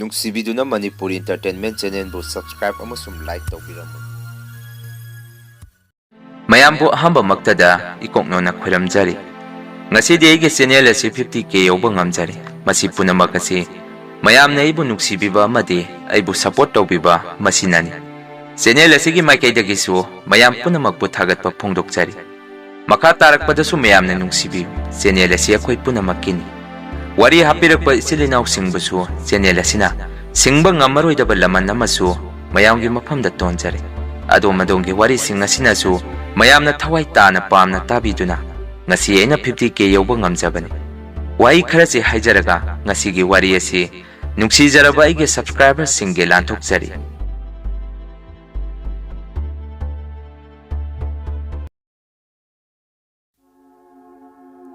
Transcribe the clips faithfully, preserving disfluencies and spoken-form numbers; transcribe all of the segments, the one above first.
ꯅꯨꯡꯁꯤꯕꯤꯗꯨꯅ Manipuri Entertainment Channelꯕꯨ subscribe ꯑꯃꯁꯨꯡ like ꯇꯧꯕꯤꯔꯝꯃꯨ꯫ ꯃꯌꯥꯝꯕꯨ ꯑꯍꯥꯟꯕꯃꯛꯇꯗ ꯏꯀꯣꯛꯅꯣꯅ ꯈꯣꯏꯔꯝꯖꯔꯤ꯫ ꯉꯁꯤꯗꯤ ꯑꯩꯒꯤ channel ꯑꯁꯤ fifty K ꯌꯧꯕ ꯉꯝꯖꯔꯦ꯫ ꯃꯁꯤ ꯄꯨꯝꯅꯃꯛ ꯑꯁꯤ ꯃꯌꯥꯝꯅ ꯑꯩꯕꯨ ꯅꯨꯡꯁꯤꯕꯤꯕ ꯑꯃꯗꯤ ꯑꯩꯕꯨ support ꯇꯧꯕꯤꯕ ꯃꯁꯤꯅꯅꯤ꯫ Channel ꯑꯁꯤꯒꯤ ꯃꯥꯏꯀꯩꯗꯒꯤꯁꯨ ꯃꯌꯥꯝ ꯄꯨꯝꯅꯃꯛꯄꯨ ꯊꯥꯒꯠꯄ ꯐꯣꯡꯗꯣꯛꯆꯔꯤ꯫ ꯃꯈꯥ ꯇꯥꯔꯛꯄꯗꯁꯨ ꯃꯌꯥꯝꯅ ꯅꯨꯡꯁꯤꯕꯤꯌꯨ꯫ Channel ꯑꯁꯤ ꯑꯩꯈꯣꯏ ꯄꯨꯝꯅꯃꯛꯀꯤꯅꯤ꯫ ꯋꯥꯔꯤ ꯍꯥꯞꯄꯤꯔꯛꯄ ꯏꯆꯤꯜ ꯏꯅꯥꯎꯁꯤꯡꯕꯨꯁꯨ channel ꯑꯁꯤꯅ ꯁꯤꯡꯕ ꯉꯝꯃꯔꯣꯏꯗꯕ ꯂꯃꯟ ꯑꯃꯁꯨ ꯃꯌꯥꯝꯒꯤ ꯃꯐꯝꯗ ꯇꯣꯟꯖꯔꯤ꯫ ꯑꯗꯣꯝ ꯑꯗꯣꯝꯒꯤ ꯋꯥꯔꯤꯁꯤꯡ ꯑꯁꯤꯅꯁꯨ ꯃꯌꯥꯝꯅ ꯊꯋꯥꯏ ꯇꯥꯅ ꯄꯥꯝꯅ ꯇꯥꯕꯤꯗꯨꯅ ꯉꯁꯤ ꯑꯩꯅ fifty K ꯌꯧꯕ ꯉꯝꯖꯕꯅꯤ꯫ ꯋꯥꯍꯩ ꯈꯔꯁꯤ ꯍꯥꯏꯖꯔꯒ ꯉꯁꯤꯒꯤ ꯋꯥꯔꯤ ꯑꯁꯤ ꯅꯨꯡꯁꯤꯖꯔꯕ ꯑꯩꯒꯤ subscriberꯁꯤꯡꯒꯤ ꯂꯥꯟꯊꯣꯛꯆꯔꯤ꯫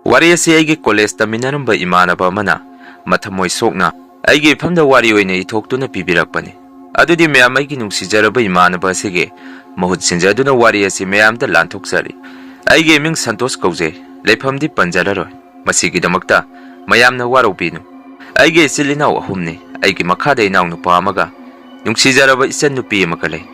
ꯋꯥꯔꯤ ꯑꯁꯤ ꯑꯩꯒꯤ college ꯇꯝꯃꯤꯟꯅꯔꯝꯕ ꯏꯃꯥꯟꯅꯕ ꯑꯃꯅ ꯃꯊꯃꯣꯏ ꯁꯣꯛꯅ ꯑꯩꯒꯤ ꯏꯐꯝꯗ ꯋꯥꯔꯤ ꯑꯣꯏꯅ ꯏꯊꯣꯛꯇꯨꯅ ꯄꯤꯕꯤꯔꯛꯄꯅꯤ꯫ ꯑꯗꯨꯗꯤ ꯃꯌꯥꯝ ꯑꯩꯒꯤ ꯅꯨꯡꯁꯤꯖꯔꯕ ꯏꯃꯥꯟꯅꯕ ꯑꯁꯤꯒꯤ ꯃꯍꯨꯠ ꯁꯤꯟꯖꯗꯨꯅ ꯋꯥꯔꯤ ꯑꯁꯤ ꯃꯌꯥꯝꯗ ꯂꯥꯟꯊꯣꯛꯆꯔꯤ꯫ ꯑꯩꯒꯤ ꯏꯃꯤꯡ ꯁꯟꯇꯣꯁ ꯀꯧꯖꯩ꯫ ꯂꯩꯐꯝꯗꯤ ꯄꯟꯖꯔꯔꯣꯏ꯫ ꯃꯁꯤꯒꯤꯗꯃꯛꯇ ꯃꯌꯥꯝꯅ ꯋꯥꯔꯧꯕꯤꯅꯨ꯫ ꯑꯩꯒꯤ ꯏꯆꯤꯜ ꯏꯅꯥꯎ ꯑꯍꯨꯝꯅꯤ꯫ ꯑꯩꯒꯤ ꯃꯈꯥꯗ ꯏꯅꯥꯎꯅꯨꯄꯥ ꯑꯃꯒ ꯅꯨꯡꯁꯤꯖꯔꯕ ꯏꯆꯟ ꯅꯨꯄꯤ ꯑꯃꯒ ꯂꯩ꯫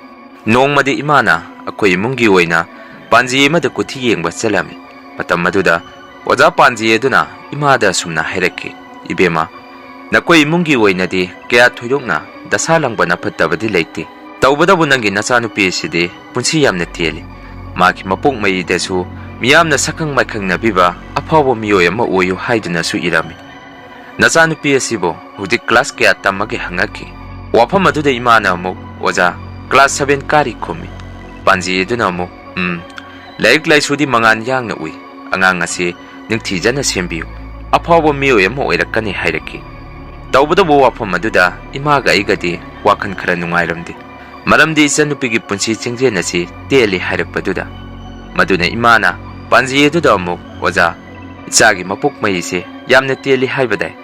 ꯅꯣꯡꯃꯗꯤ ꯏꯃꯥꯅ ꯑꯩꯈꯣꯏ ꯏꯃꯨꯡꯒꯤ ꯑꯣꯏꯅ ꯄꯥꯟꯖꯤ ꯑꯃꯗ ꯀꯨꯊꯤ ꯌꯦꯡꯕ ꯆꯠꯂꯝꯃꯤ꯫ ꯃꯇꯝ ꯑꯗꯨꯗ ꯑꯣꯖꯥ ꯄꯥꯟꯖꯤ ꯑꯗꯨꯅ ꯏꯃꯥꯗ ꯑꯁꯨꯝꯅ ꯍꯥꯏꯔꯛꯈꯤ, "ꯏꯕꯦꯝꯃ, ꯅꯈꯣꯏ ꯏꯃꯨꯡꯒꯤ ꯑꯣꯏꯅꯗꯤ ꯀꯌꯥ ꯊꯣꯏꯗꯣꯛꯅ ꯗꯁꯥ ꯂꯪꯕ ꯅꯐꯠꯇꯕꯗꯤ ꯂꯩꯇꯦ꯫ ꯇꯧꯕꯇꯕꯨ ꯅꯪꯒꯤ ꯅꯆꯥꯅꯨꯄꯤ ꯑꯁꯤꯗꯤ ꯄꯨꯟꯁꯤ ꯌꯥꯝꯅ ꯇꯦꯜꯂꯤ꯫ ꯃꯥꯒꯤ ꯃꯄꯣꯛ ꯃꯩꯗꯁꯨ ꯃꯤꯌꯥꯝꯅ ꯁꯛꯈꯪ ꯃꯥꯏꯈꯪꯅꯕꯤꯕ ꯑꯐꯥꯎꯕ ꯃꯤꯑꯣꯏ ꯑꯃ ꯑꯣꯏꯌꯨ" ꯍꯥꯏꯗꯨꯅꯁꯨ ꯏꯔꯝꯃꯤ꯫ "ꯅꯆꯥꯅꯨꯄꯤ ꯑꯁꯤꯕꯨ ꯍꯧꯖꯤꯛ class ꯀꯌꯥ ꯇꯝꯃꯒꯦ?" ꯍꯪꯉꯛꯈꯤ꯫ ꯋꯥꯐꯝ ꯑꯗꯨꯗ ꯏꯃꯥꯅ ꯑꯃꯨꯛ, "ꯑꯣꯖꯥ, class seven ꯀꯥꯔꯤ" ꯈꯨꯝꯃꯤ꯫ ꯄꯥꯟꯖꯤ ꯑꯗꯨꯅ ꯑꯃꯨꯛ, "ꯎꯝ, ꯂꯥꯏꯔꯤꯛ ꯂꯥꯏꯁꯨꯗꯤ ꯃꯉꯥꯟ ꯌꯥꯡꯅ ꯎꯏ꯫ ꯑꯉꯥꯡ ꯑꯁꯤ ꯅꯤꯡꯊꯤꯖꯅ ꯁꯦꯝꯕꯤꯌꯨ꯫ ꯑꯐꯥꯎꯕ ꯃꯤꯑꯣꯏ ꯑꯃ ꯑꯣꯏꯔꯛꯀꯅꯤ" ꯍꯥꯏꯔꯛꯈꯤ꯫ ꯇꯧꯕꯇꯕꯨ ꯋꯥꯐꯝ ꯑꯗꯨꯗ ꯏꯃꯥꯒ ꯑꯩꯒꯗꯤ ꯋꯥꯈꯜ ꯈꯔ ꯅꯨꯡꯉꯥꯏꯔꯝꯗꯦ꯫ ꯃꯔꯝꯗꯤ ꯏꯆꯟꯅꯨꯄꯤꯒꯤ ꯄꯨꯟꯁꯤ ꯆꯤꯡꯖꯦꯜ ꯑꯁꯤ ꯇꯦꯜꯂꯤ ꯍꯥꯏꯔꯛꯄꯗꯨꯗ꯫ ꯃꯗꯨꯅ ꯏꯃꯥꯅ ꯄꯥꯟꯖꯤ ꯑꯗꯨꯗ ꯑꯃꯨꯛ, "ꯑꯣꯖꯥ, ꯏꯆꯥꯒꯤ ꯃꯄꯣꯛ ꯃꯩꯁꯦ ꯌꯥꯝꯅ ꯇꯦꯜꯂꯤ ꯍꯥꯏꯕꯗꯥꯏ?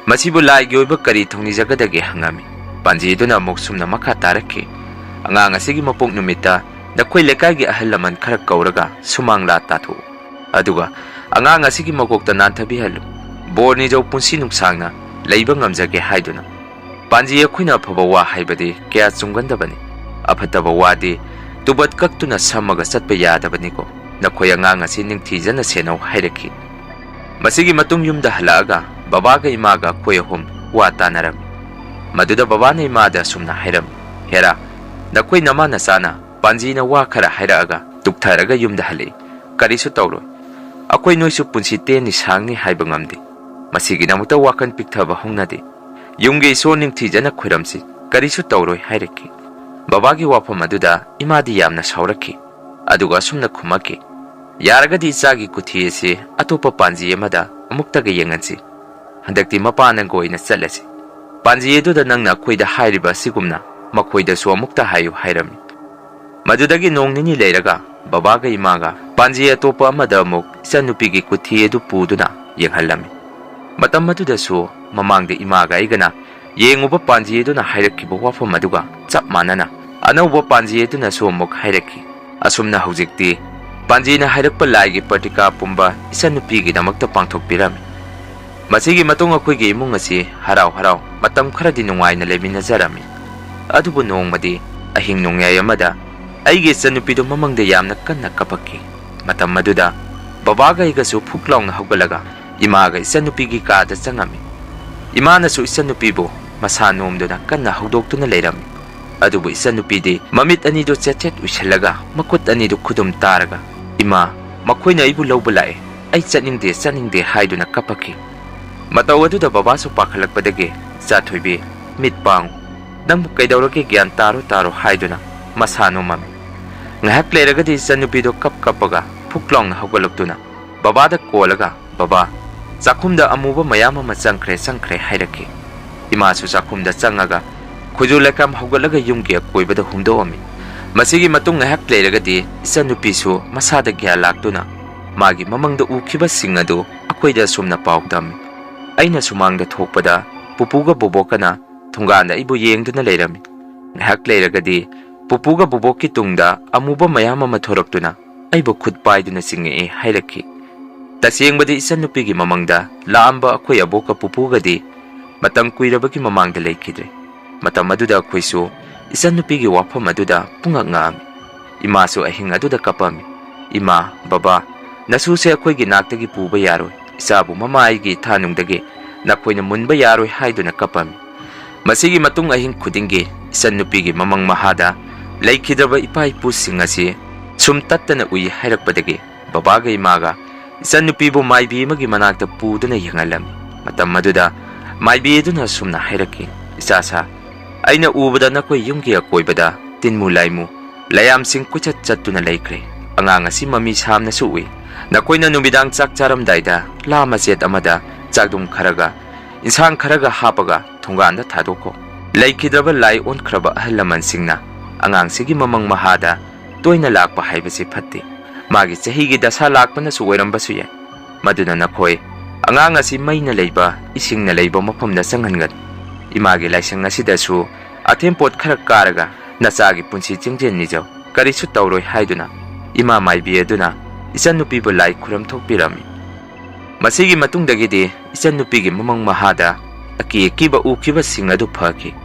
ꯃꯁꯤꯕꯨ ꯂꯥꯏꯒꯤ ꯑꯣꯏꯕ ꯀꯔꯤ ꯊꯧꯅꯤꯖꯒꯗꯒꯦ?" ꯍꯪꯉꯝꯃꯤ꯫ ꯄꯥꯟꯖꯤ ꯑꯗꯨꯅ ꯑꯃꯨꯛ ꯁꯨꯝꯅ ꯃꯈꯥ ꯇꯥꯔꯛꯈꯤ, "ꯑꯉꯥꯡ ꯑꯁꯤꯒꯤ ꯃꯄꯣꯛ ꯅꯨꯃꯤꯠꯇ ꯅꯈꯣꯏ ꯂꯩꯀꯥꯏꯒꯤ ꯑꯍꯜ ꯂꯃꯟ ꯈꯔ ꯀꯧꯔꯒ ꯁꯨꯃꯥꯡꯂꯥ ꯇꯥꯊꯣꯛꯎ꯫ ꯑꯗꯨꯒ ꯑꯉꯥꯡ ꯑꯁꯤꯒꯤ ꯃꯀꯣꯛꯇ ꯅꯥꯟꯊꯕꯤꯍꯜꯂꯨ꯫ ꯕꯣꯔ ꯅꯤꯖꯧ ꯄꯨꯟꯁꯤ ꯅꯨꯡꯁꯥꯡꯅ ꯂꯩꯕ ꯉꯝꯖꯒꯦ" ꯍꯥꯏꯗꯨꯅ꯫ ꯄꯥꯟꯖꯤ, ꯑꯩꯈꯣꯏꯅ ꯑꯐꯕ ꯋꯥ ꯍꯥꯏꯕꯗꯤ ꯀꯌꯥ ꯆꯨꯝꯒꯟꯗꯕꯅꯤ꯫ ꯑꯐꯠꯇꯕ ꯋꯥꯗꯤ ꯇꯨꯕꯠ ꯀꯛꯇꯨꯅ ꯁꯝꯃꯒ ꯆꯠꯄ ꯌꯥꯗꯕꯅꯤꯀꯣ꯫ ꯅꯈꯣꯏ ꯑꯉꯥꯡ ꯑꯁꯤ ꯅꯤꯡꯊꯤꯖꯅ ꯁꯦꯟꯅꯧ ꯍꯥꯏꯔꯛꯈꯤ꯫ ꯃꯁꯤꯒꯤ ꯃꯇꯨꯡ ꯌꯨꯝꯗ ꯍꯜꯂꯛꯑꯒ ꯕꯕꯥꯒ ꯏꯃꯥꯒ ꯑꯩꯈꯣꯏ ꯑꯍꯨꯝ ꯋꯥ ꯇꯥꯅꯔꯝꯃꯤ꯫ ꯃꯗꯨꯗ ꯕꯕꯥꯅ ꯏꯃꯥꯗ ꯑꯁꯨꯝꯅ ꯍꯥꯏꯔꯝꯃꯤ, "ꯍꯦꯔꯥ, ꯅꯈꯣꯏ ꯅꯃꯥ ꯅꯆꯥꯅ ꯄꯥꯟꯖꯤꯅ ꯋꯥ ꯈꯔ ꯍꯥꯏꯔꯛꯑꯒ ꯇꯨꯛꯊꯔꯒ ꯌꯨꯝꯗ ꯍꯜꯂꯛꯏ꯫ ꯀꯔꯤꯁꯨ ꯇꯧꯔꯣꯏ꯫ ꯑꯩꯈꯣꯏ ꯅꯣꯏꯁꯨ ꯄꯨꯟꯁꯤ ꯇꯦꯟꯅꯤ ꯁꯥꯡꯅꯤ ꯍꯥꯏꯕ ꯉꯝꯗꯦ꯫ ꯃꯁꯤꯒꯤꯗꯃꯛꯇ ꯋꯥꯈꯜ ꯄꯤꯛꯊꯕ ꯍꯧꯅꯗꯦ꯫ ꯌꯨꯝꯒꯤ ꯏꯁꯣꯔ ꯅꯤꯡꯊꯤꯖꯅ ꯈꯣꯏꯔꯝꯁꯤ, ꯀꯔꯤꯁꯨ ꯇꯧꯔꯣꯏ" ꯍꯥꯏꯔꯛꯈꯤ꯫ ꯕꯕꯥꯒꯤ ꯋꯥꯐꯝ ꯑꯗꯨꯗ ꯏꯃꯥꯗꯤ ꯌꯥꯝꯅ ꯁꯥꯎꯔꯛꯈꯤ꯫ ꯑꯗꯨꯒ ꯑꯁꯨꯝꯅ ꯈꯨꯝꯃꯛꯈꯤ, "ꯌꯥꯔꯒꯗꯤ ꯏꯆꯥꯒꯤ ꯀꯨꯊꯤ ꯑꯁꯤ ꯑꯇꯣꯞꯄ ꯄꯥꯟꯖꯤ ꯑꯃꯗ ꯑꯃꯨꯛꯇꯒ ꯌꯦꯡꯍꯟꯁꯤ꯫ ꯍꯟꯗꯛꯇꯤ ꯃꯄꯥꯟꯅꯒ ꯑꯣꯏꯅ ꯆꯠꯂꯁꯤ꯫ ꯄꯥꯟꯖꯤ ꯑꯗꯨꯗ ꯅꯪꯅ ꯑꯩꯈꯣꯏꯗ ꯍꯥꯏꯔꯤꯕ ꯑꯁꯤꯒꯨꯝꯅ ꯃꯈꯣꯏꯗꯁꯨ ꯑꯃꯨꯛꯇ ꯍꯥꯏꯌꯨ" ꯍꯥꯏꯔꯝꯃꯤ꯫ ꯃꯗꯨꯗꯒꯤ ꯅꯣꯡ ꯅꯤꯅꯤ ꯂꯩꯔꯒ ꯕꯕꯥꯒ ꯏꯃꯥꯒ ꯄꯥꯟꯖꯤ ꯑꯇꯣꯞꯄ ꯑꯃꯗ ꯑꯃꯨꯛ ꯏꯆꯟꯅꯨꯄꯤꯒꯤ ꯀꯨꯊꯤ ꯑꯗꯨ ꯄꯨꯗꯨꯅ ꯌꯦꯡꯍꯜꯂꯝꯃꯤ꯫ ꯃꯇꯝ ꯑꯗꯨꯗꯁꯨ ꯃꯃꯥꯡꯗ ꯏꯃꯥꯒ ꯑꯩꯒꯅ ꯌꯦꯡꯉꯨꯕ ꯄꯥꯟꯖꯤ ꯑꯗꯨꯅ ꯍꯥꯏꯔꯛꯈꯤꯕ ꯋꯥꯐꯝ ꯑꯗꯨꯒ ꯆꯞ ꯃꯥꯟꯅꯅ ꯑꯅꯧꯕ ꯄꯥꯟꯖꯤ ꯑꯗꯨꯅꯁꯨ ꯑꯃꯨꯛ ꯍꯥꯏꯔꯛꯈꯤ꯫ ꯑꯁꯨꯝꯅ ꯍꯧꯖꯤꯛꯇꯤ ꯄꯥꯟꯖꯤꯅ ꯍꯥꯏꯔꯛꯄ ꯂꯥꯏꯒꯤ ꯄ꯭ꯔꯇꯤꯀꯥ ꯄꯨꯝꯕ ꯏꯆꯟꯅꯨꯄꯤꯒꯤꯗꯃꯛꯇ ꯄꯥꯡꯊꯣꯛꯄꯤꯔꯝꯃꯤ꯫ ꯃꯁꯤꯒꯤ ꯃꯇꯨꯡ ꯑꯩꯈꯣꯏꯒꯤ ꯏꯃꯨꯡ ꯑꯁꯤ ꯍꯔꯥꯎ ꯍꯔꯥꯎ ꯃꯇꯝ ꯈꯔꯗꯤ ꯅꯨꯡꯉꯥꯏꯅ ꯂꯩꯃꯤꯟꯅꯖꯔꯝꯃꯤ꯫ ꯑꯗꯨꯕꯨ ꯅꯣꯡꯃꯗꯤ ꯑꯍꯤꯡ ꯅꯣꯡꯌꯥꯏ ꯑꯃꯗ ꯑꯩꯒꯤ ꯏꯆꯟꯅꯨꯄꯤꯗꯨ ꯃꯃꯪꯗ ꯌꯥꯝꯅ ꯀꯟꯅ ꯀꯞꯄꯛꯈꯤ꯫ ꯃꯇꯝ ꯑꯗꯨꯗ ꯕꯕꯥꯒ ꯑꯩꯒꯁꯨ ꯐꯨꯛ ꯂꯥꯎꯅ ꯍꯧꯒꯠꯂꯒ ꯏꯃꯥꯒ ꯏꯆꯟꯅꯨꯄꯤꯒꯤ ꯀꯥꯗ ꯆꯪꯉꯝꯃꯤ꯫ ꯏꯃꯥꯅꯁꯨ ꯏꯆꯟꯅꯨꯄꯤꯕꯨ ꯃꯁꯥ ꯅꯣꯝꯗꯨꯅ ꯀꯟꯅ ꯍꯧꯗꯣꯛꯇꯨꯅ ꯂꯩꯔꯝꯃꯤ꯫ ꯑꯗꯨꯕꯨ ꯏꯆꯟꯅꯨꯄꯤꯗꯤ ꯃꯃꯤꯠ ꯑꯅꯤꯗꯨ ꯆꯦꯠ ꯆꯦꯠ ꯎꯏꯁꯤꯜꯂꯒ ꯃꯈꯨꯠ ꯑꯅꯤꯗꯨ ꯈꯨꯗꯨꯝ ꯇꯥꯔꯒ, "ꯏꯃꯥ, ꯃꯈꯣꯏꯅ ꯑꯩꯕꯨ ꯂꯧꯕ ꯂꯥꯛꯑꯦ꯫ ꯑꯩ ꯆꯠꯅꯤꯡꯗꯦ, ꯆꯠꯅꯤꯡꯗꯦ" ꯍꯥꯏꯗꯨꯅ ꯀꯞꯄꯛꯈꯤ꯫ ꯃꯇꯧ ꯑꯗꯨꯗ ꯕꯕꯥꯁꯨ ꯄꯥꯈꯠꯂꯛꯄꯗꯒꯤ, "ꯆꯥꯊꯣꯏꯕꯤ, ꯃꯤꯠ ꯄꯥꯡꯉꯨ꯫ ꯅꯪꯕꯨ ꯀꯩꯗꯧꯔꯒꯦ? ꯒ꯭ꯌꯥꯟ ꯇꯥꯔꯣ, ꯇꯥꯔꯣ" ꯍꯥꯏꯗꯨꯅ ꯃꯁꯥ ꯅꯣꯝꯃꯝꯃꯤ꯫ ꯉꯥꯏꯍꯥꯛ ꯂꯩꯔꯒꯗꯤ ꯏꯆꯟꯅꯨꯄꯤꯗꯣ ꯀꯞ ꯀꯞꯄꯒ ꯐꯨꯛ ꯂꯥꯎꯅ ꯍꯧꯒꯠꯂꯛꯇꯨꯅ ꯕꯕꯥꯗ ꯀꯣꯜꯂꯒ, "ꯕꯕꯥ, ꯆꯥꯛꯈꯨꯝꯗ ꯑꯃꯨꯕ ꯃꯌꯥꯝ ꯑꯃ ꯆꯪꯈ꯭ꯔꯦ, ꯆꯪꯈ꯭ꯔꯦ" ꯍꯥꯏꯔꯛꯈꯤ꯫ ꯏꯃꯥꯁꯨ ꯆꯥꯛꯈꯨꯝꯗ ꯆꯪꯉꯒ ꯈꯨꯖꯨ ꯂꯩꯈꯥꯝ ꯍꯧꯒꯠꯂꯒ ꯌꯨꯝꯒꯤ ꯑꯀꯣꯏꯕꯗ ꯍꯨꯝꯗꯣꯛꯑꯝꯃꯤ꯫ ꯃꯁꯤꯒꯤ ꯃꯇꯨꯡ ꯉꯥꯏꯍꯥꯛ ꯂꯩꯔꯒꯗꯤ ꯏꯆꯟꯅꯨꯄꯤꯁꯨ ꯃꯁꯥꯗ ꯒ꯭ꯌꯥꯟ ꯂꯥꯛꯇꯨꯅ ꯃꯥꯒꯤ ꯃꯃꯪꯗ ꯎꯈꯤꯕꯁꯤꯡ ꯑꯗꯨ ꯑꯩꯈꯣꯏꯗ ꯑꯁꯨꯝꯅ ꯄꯥꯎ ꯇꯝꯃꯤ꯫ ꯑꯩꯅ ꯁꯨꯃꯥꯡꯗ ꯊꯣꯛꯄꯗ ꯄꯨꯄꯨꯒ ꯕꯣꯕꯣꯛꯀꯅ ꯊꯣꯡꯒꯥꯟꯗ ꯑꯩꯕꯨ ꯌꯦꯡꯗꯨꯅ ꯂꯩꯔꯝꯃꯤ꯫ ꯉꯥꯏꯍꯥꯛ ꯂꯩꯔꯒꯗꯤ ꯄꯨꯄꯨꯒ ꯕꯣꯕꯣꯛꯀꯤ ꯇꯨꯡꯗ ꯑꯃꯨꯕ ꯃꯌꯥꯝ ꯑꯃ ꯊꯣꯔꯛꯇꯨꯅ ꯑꯩꯕꯨ ꯈꯨꯠ ꯄꯥꯏꯗꯨꯅ ꯆꯤꯡꯉꯛꯑꯦ ꯍꯥꯏꯔꯛꯈꯤ꯫ ꯇꯁꯦꯡꯕꯗꯤ ꯏꯆꯟꯅꯨꯄꯤꯒꯤ ꯃꯃꯪꯗ ꯂꯥꯛꯑꯝꯕ ꯑꯩꯈꯣꯏ ꯑꯕꯣꯛꯀ ꯄꯨꯄꯨꯒꯗꯤ ꯃꯇꯝ ꯀꯨꯏꯔꯕꯒꯤ ꯃꯃꯥꯡꯗ ꯂꯩꯈꯤꯗ꯭ꯔꯦ꯫ ꯃꯇꯝ ꯑꯗꯨꯗ ꯑꯩꯈꯣꯏꯁꯨ ꯏꯆꯟꯅꯨꯄꯤꯒꯤ ꯋꯥꯐꯝ ꯑꯗꯨꯗ ꯄꯨꯡꯉꯛ ꯉꯛꯑꯝꯃꯤ꯫ ꯏꯃꯥꯁꯨ ꯑꯍꯤꯡ ꯑꯗꯨꯗ ꯀꯞꯄꯝꯃꯤ꯫ "ꯏꯃꯥ, ꯕꯕꯥ, ꯅꯁꯨꯁꯦ ꯑꯩꯈꯣꯏꯒꯤ ꯅꯥꯛꯇꯒꯤ ꯄꯨꯕ ꯌꯥꯔꯣꯏ꯫ ꯏꯆꯥꯕꯨ ꯃꯃꯥ ꯑꯩꯒꯤ ꯏꯊꯥꯅꯨꯡꯗꯒꯤ ꯅꯈꯣꯏꯅ ꯃꯨꯟꯕ ꯌꯥꯔꯣꯏ" ꯍꯥꯏꯗꯨꯅ ꯀꯞꯄꯝꯃꯤ꯫ ꯃꯁꯤꯒꯤ ꯃꯇꯨꯡ ꯑꯍꯤꯡ ꯈꯨꯗꯤꯡꯒꯤ ꯏꯆꯟꯅꯨꯄꯤꯒꯤ ꯃꯃꯪ ꯃꯍꯥꯗ ꯂꯩꯈꯤꯗ꯭ꯔꯕ ꯏꯄꯥ ꯏꯄꯨꯁꯤꯡ ꯑꯁꯤ ꯁꯨꯝ ꯇꯠꯇꯅ ꯎꯏ ꯍꯥꯏꯔꯛꯄꯗꯒꯤ ꯕꯕꯥꯒ ꯏꯃꯥꯒ ꯏꯆꯟꯅꯨꯄꯤꯕꯨ ꯃꯥꯏꯕꯤ ꯑꯃꯒꯤ ꯃꯅꯥꯛꯇ ꯄꯨꯗꯨꯅ ꯌꯦꯡꯍꯜꯂꯝꯃꯤ꯫ ꯃꯇꯝ ꯑꯗꯨꯗ ꯃꯥꯏꯕꯤ ꯑꯗꯨꯅ ꯑꯁꯨꯝꯅ ꯍꯥꯏꯔꯛꯈꯤ, "ꯏꯆꯥꯁꯥ, ꯑꯩꯅ ꯎꯕꯗ ꯅꯈꯣꯏ ꯌꯨꯝꯒꯤ ꯑꯀꯣꯏꯕꯗ ꯇꯤꯟꯃꯨ ꯂꯥꯏꯃꯨ, ꯂꯩꯌꯥꯝꯁꯤꯡ ꯀꯣꯏꯆꯠ ꯆꯠꯇꯨꯅ ꯂꯩꯈ꯭ꯔꯦ꯫ ꯑꯉꯥꯡ ꯑꯁꯤ ꯃꯃꯤ ꯁꯥꯝꯅꯁꯨ ꯎꯏ꯫ ꯅꯈꯣꯏꯅ ꯅꯨꯃꯤꯗꯥꯡ ꯆꯥꯛ ꯆꯥꯔꯝꯗꯥꯏꯗ ꯂꯥ ꯃꯆꯦꯠ ꯑꯃꯗ ꯆꯥꯛꯗꯨꯝ ꯈꯔꯒ, ꯏꯟꯁꯥꯡ ꯈꯔꯒ ꯍꯥꯞꯄꯒ ꯊꯣꯡꯒꯥꯟꯗ ꯊꯥꯗꯣꯛꯈꯣ꯫ ꯂꯩꯈꯤꯗ꯭ꯔꯕ ꯂꯥꯏ ꯑꯣꯟꯈ꯭ꯔꯕ ꯑꯍꯜ ꯂꯃꯟꯁꯤꯡꯅ ꯑꯉꯥꯡꯁꯤꯒꯤ ꯃꯃꯪ ꯃꯍꯥꯗ ꯇꯣꯏꯅ ꯂꯥꯛꯄ ꯍꯥꯏꯕꯁꯤ ꯐꯠꯇꯦ꯫ ꯃꯥꯒꯤ ꯆꯍꯤꯒꯤ ꯗꯁꯥ ꯂꯥꯛꯄꯅꯁꯨ ꯑꯣꯏꯔꯝꯕꯁꯨ ꯌꯥꯏ꯫ ꯃꯗꯨꯅ ꯅꯈꯣꯏ ꯑꯉꯥꯡ ꯑꯁꯤ ꯃꯩꯅ ꯂꯩꯕ, ꯏꯁꯤꯡꯅ ꯂꯩꯕ ꯃꯐꯝꯗ ꯆꯪꯍꯟꯒꯅꯨ꯫ ꯏꯃꯥꯒꯤ ꯂꯥꯏꯁꯪ ꯑꯁꯤꯗꯁꯨ ꯑꯊꯦꯝꯄꯣꯠ ꯈꯔ ꯀꯥꯔꯒ ꯅꯆꯥꯒꯤ ꯄꯨꯟꯁꯤ ꯆꯤꯡꯖꯦꯜ ꯅꯤꯖꯧ, ꯀꯔꯤꯁꯨ ꯇꯧꯔꯣꯏ" ꯍꯥꯏꯗꯨꯅ ꯏꯃꯥ ꯃꯥꯏꯕꯤ ꯑꯗꯨꯅ ꯏꯆꯟꯅꯨꯄꯤꯕꯨ ꯂꯥꯏ ꯈꯨꯔꯝ ꯊꯣꯛꯄꯤꯔꯝꯃꯤ꯫ ꯃꯁꯤꯒꯤ ꯃꯇꯨꯡꯗꯒꯤꯗꯤ ꯏꯆꯟꯅꯨꯄꯤꯒꯤ ꯃꯃꯪ ꯃꯍꯥꯗ ꯑꯀꯤ ꯑꯀꯤꯕ ꯎꯈꯤꯕꯁꯤꯡ ꯑꯗꯨ ꯐꯈꯤ꯫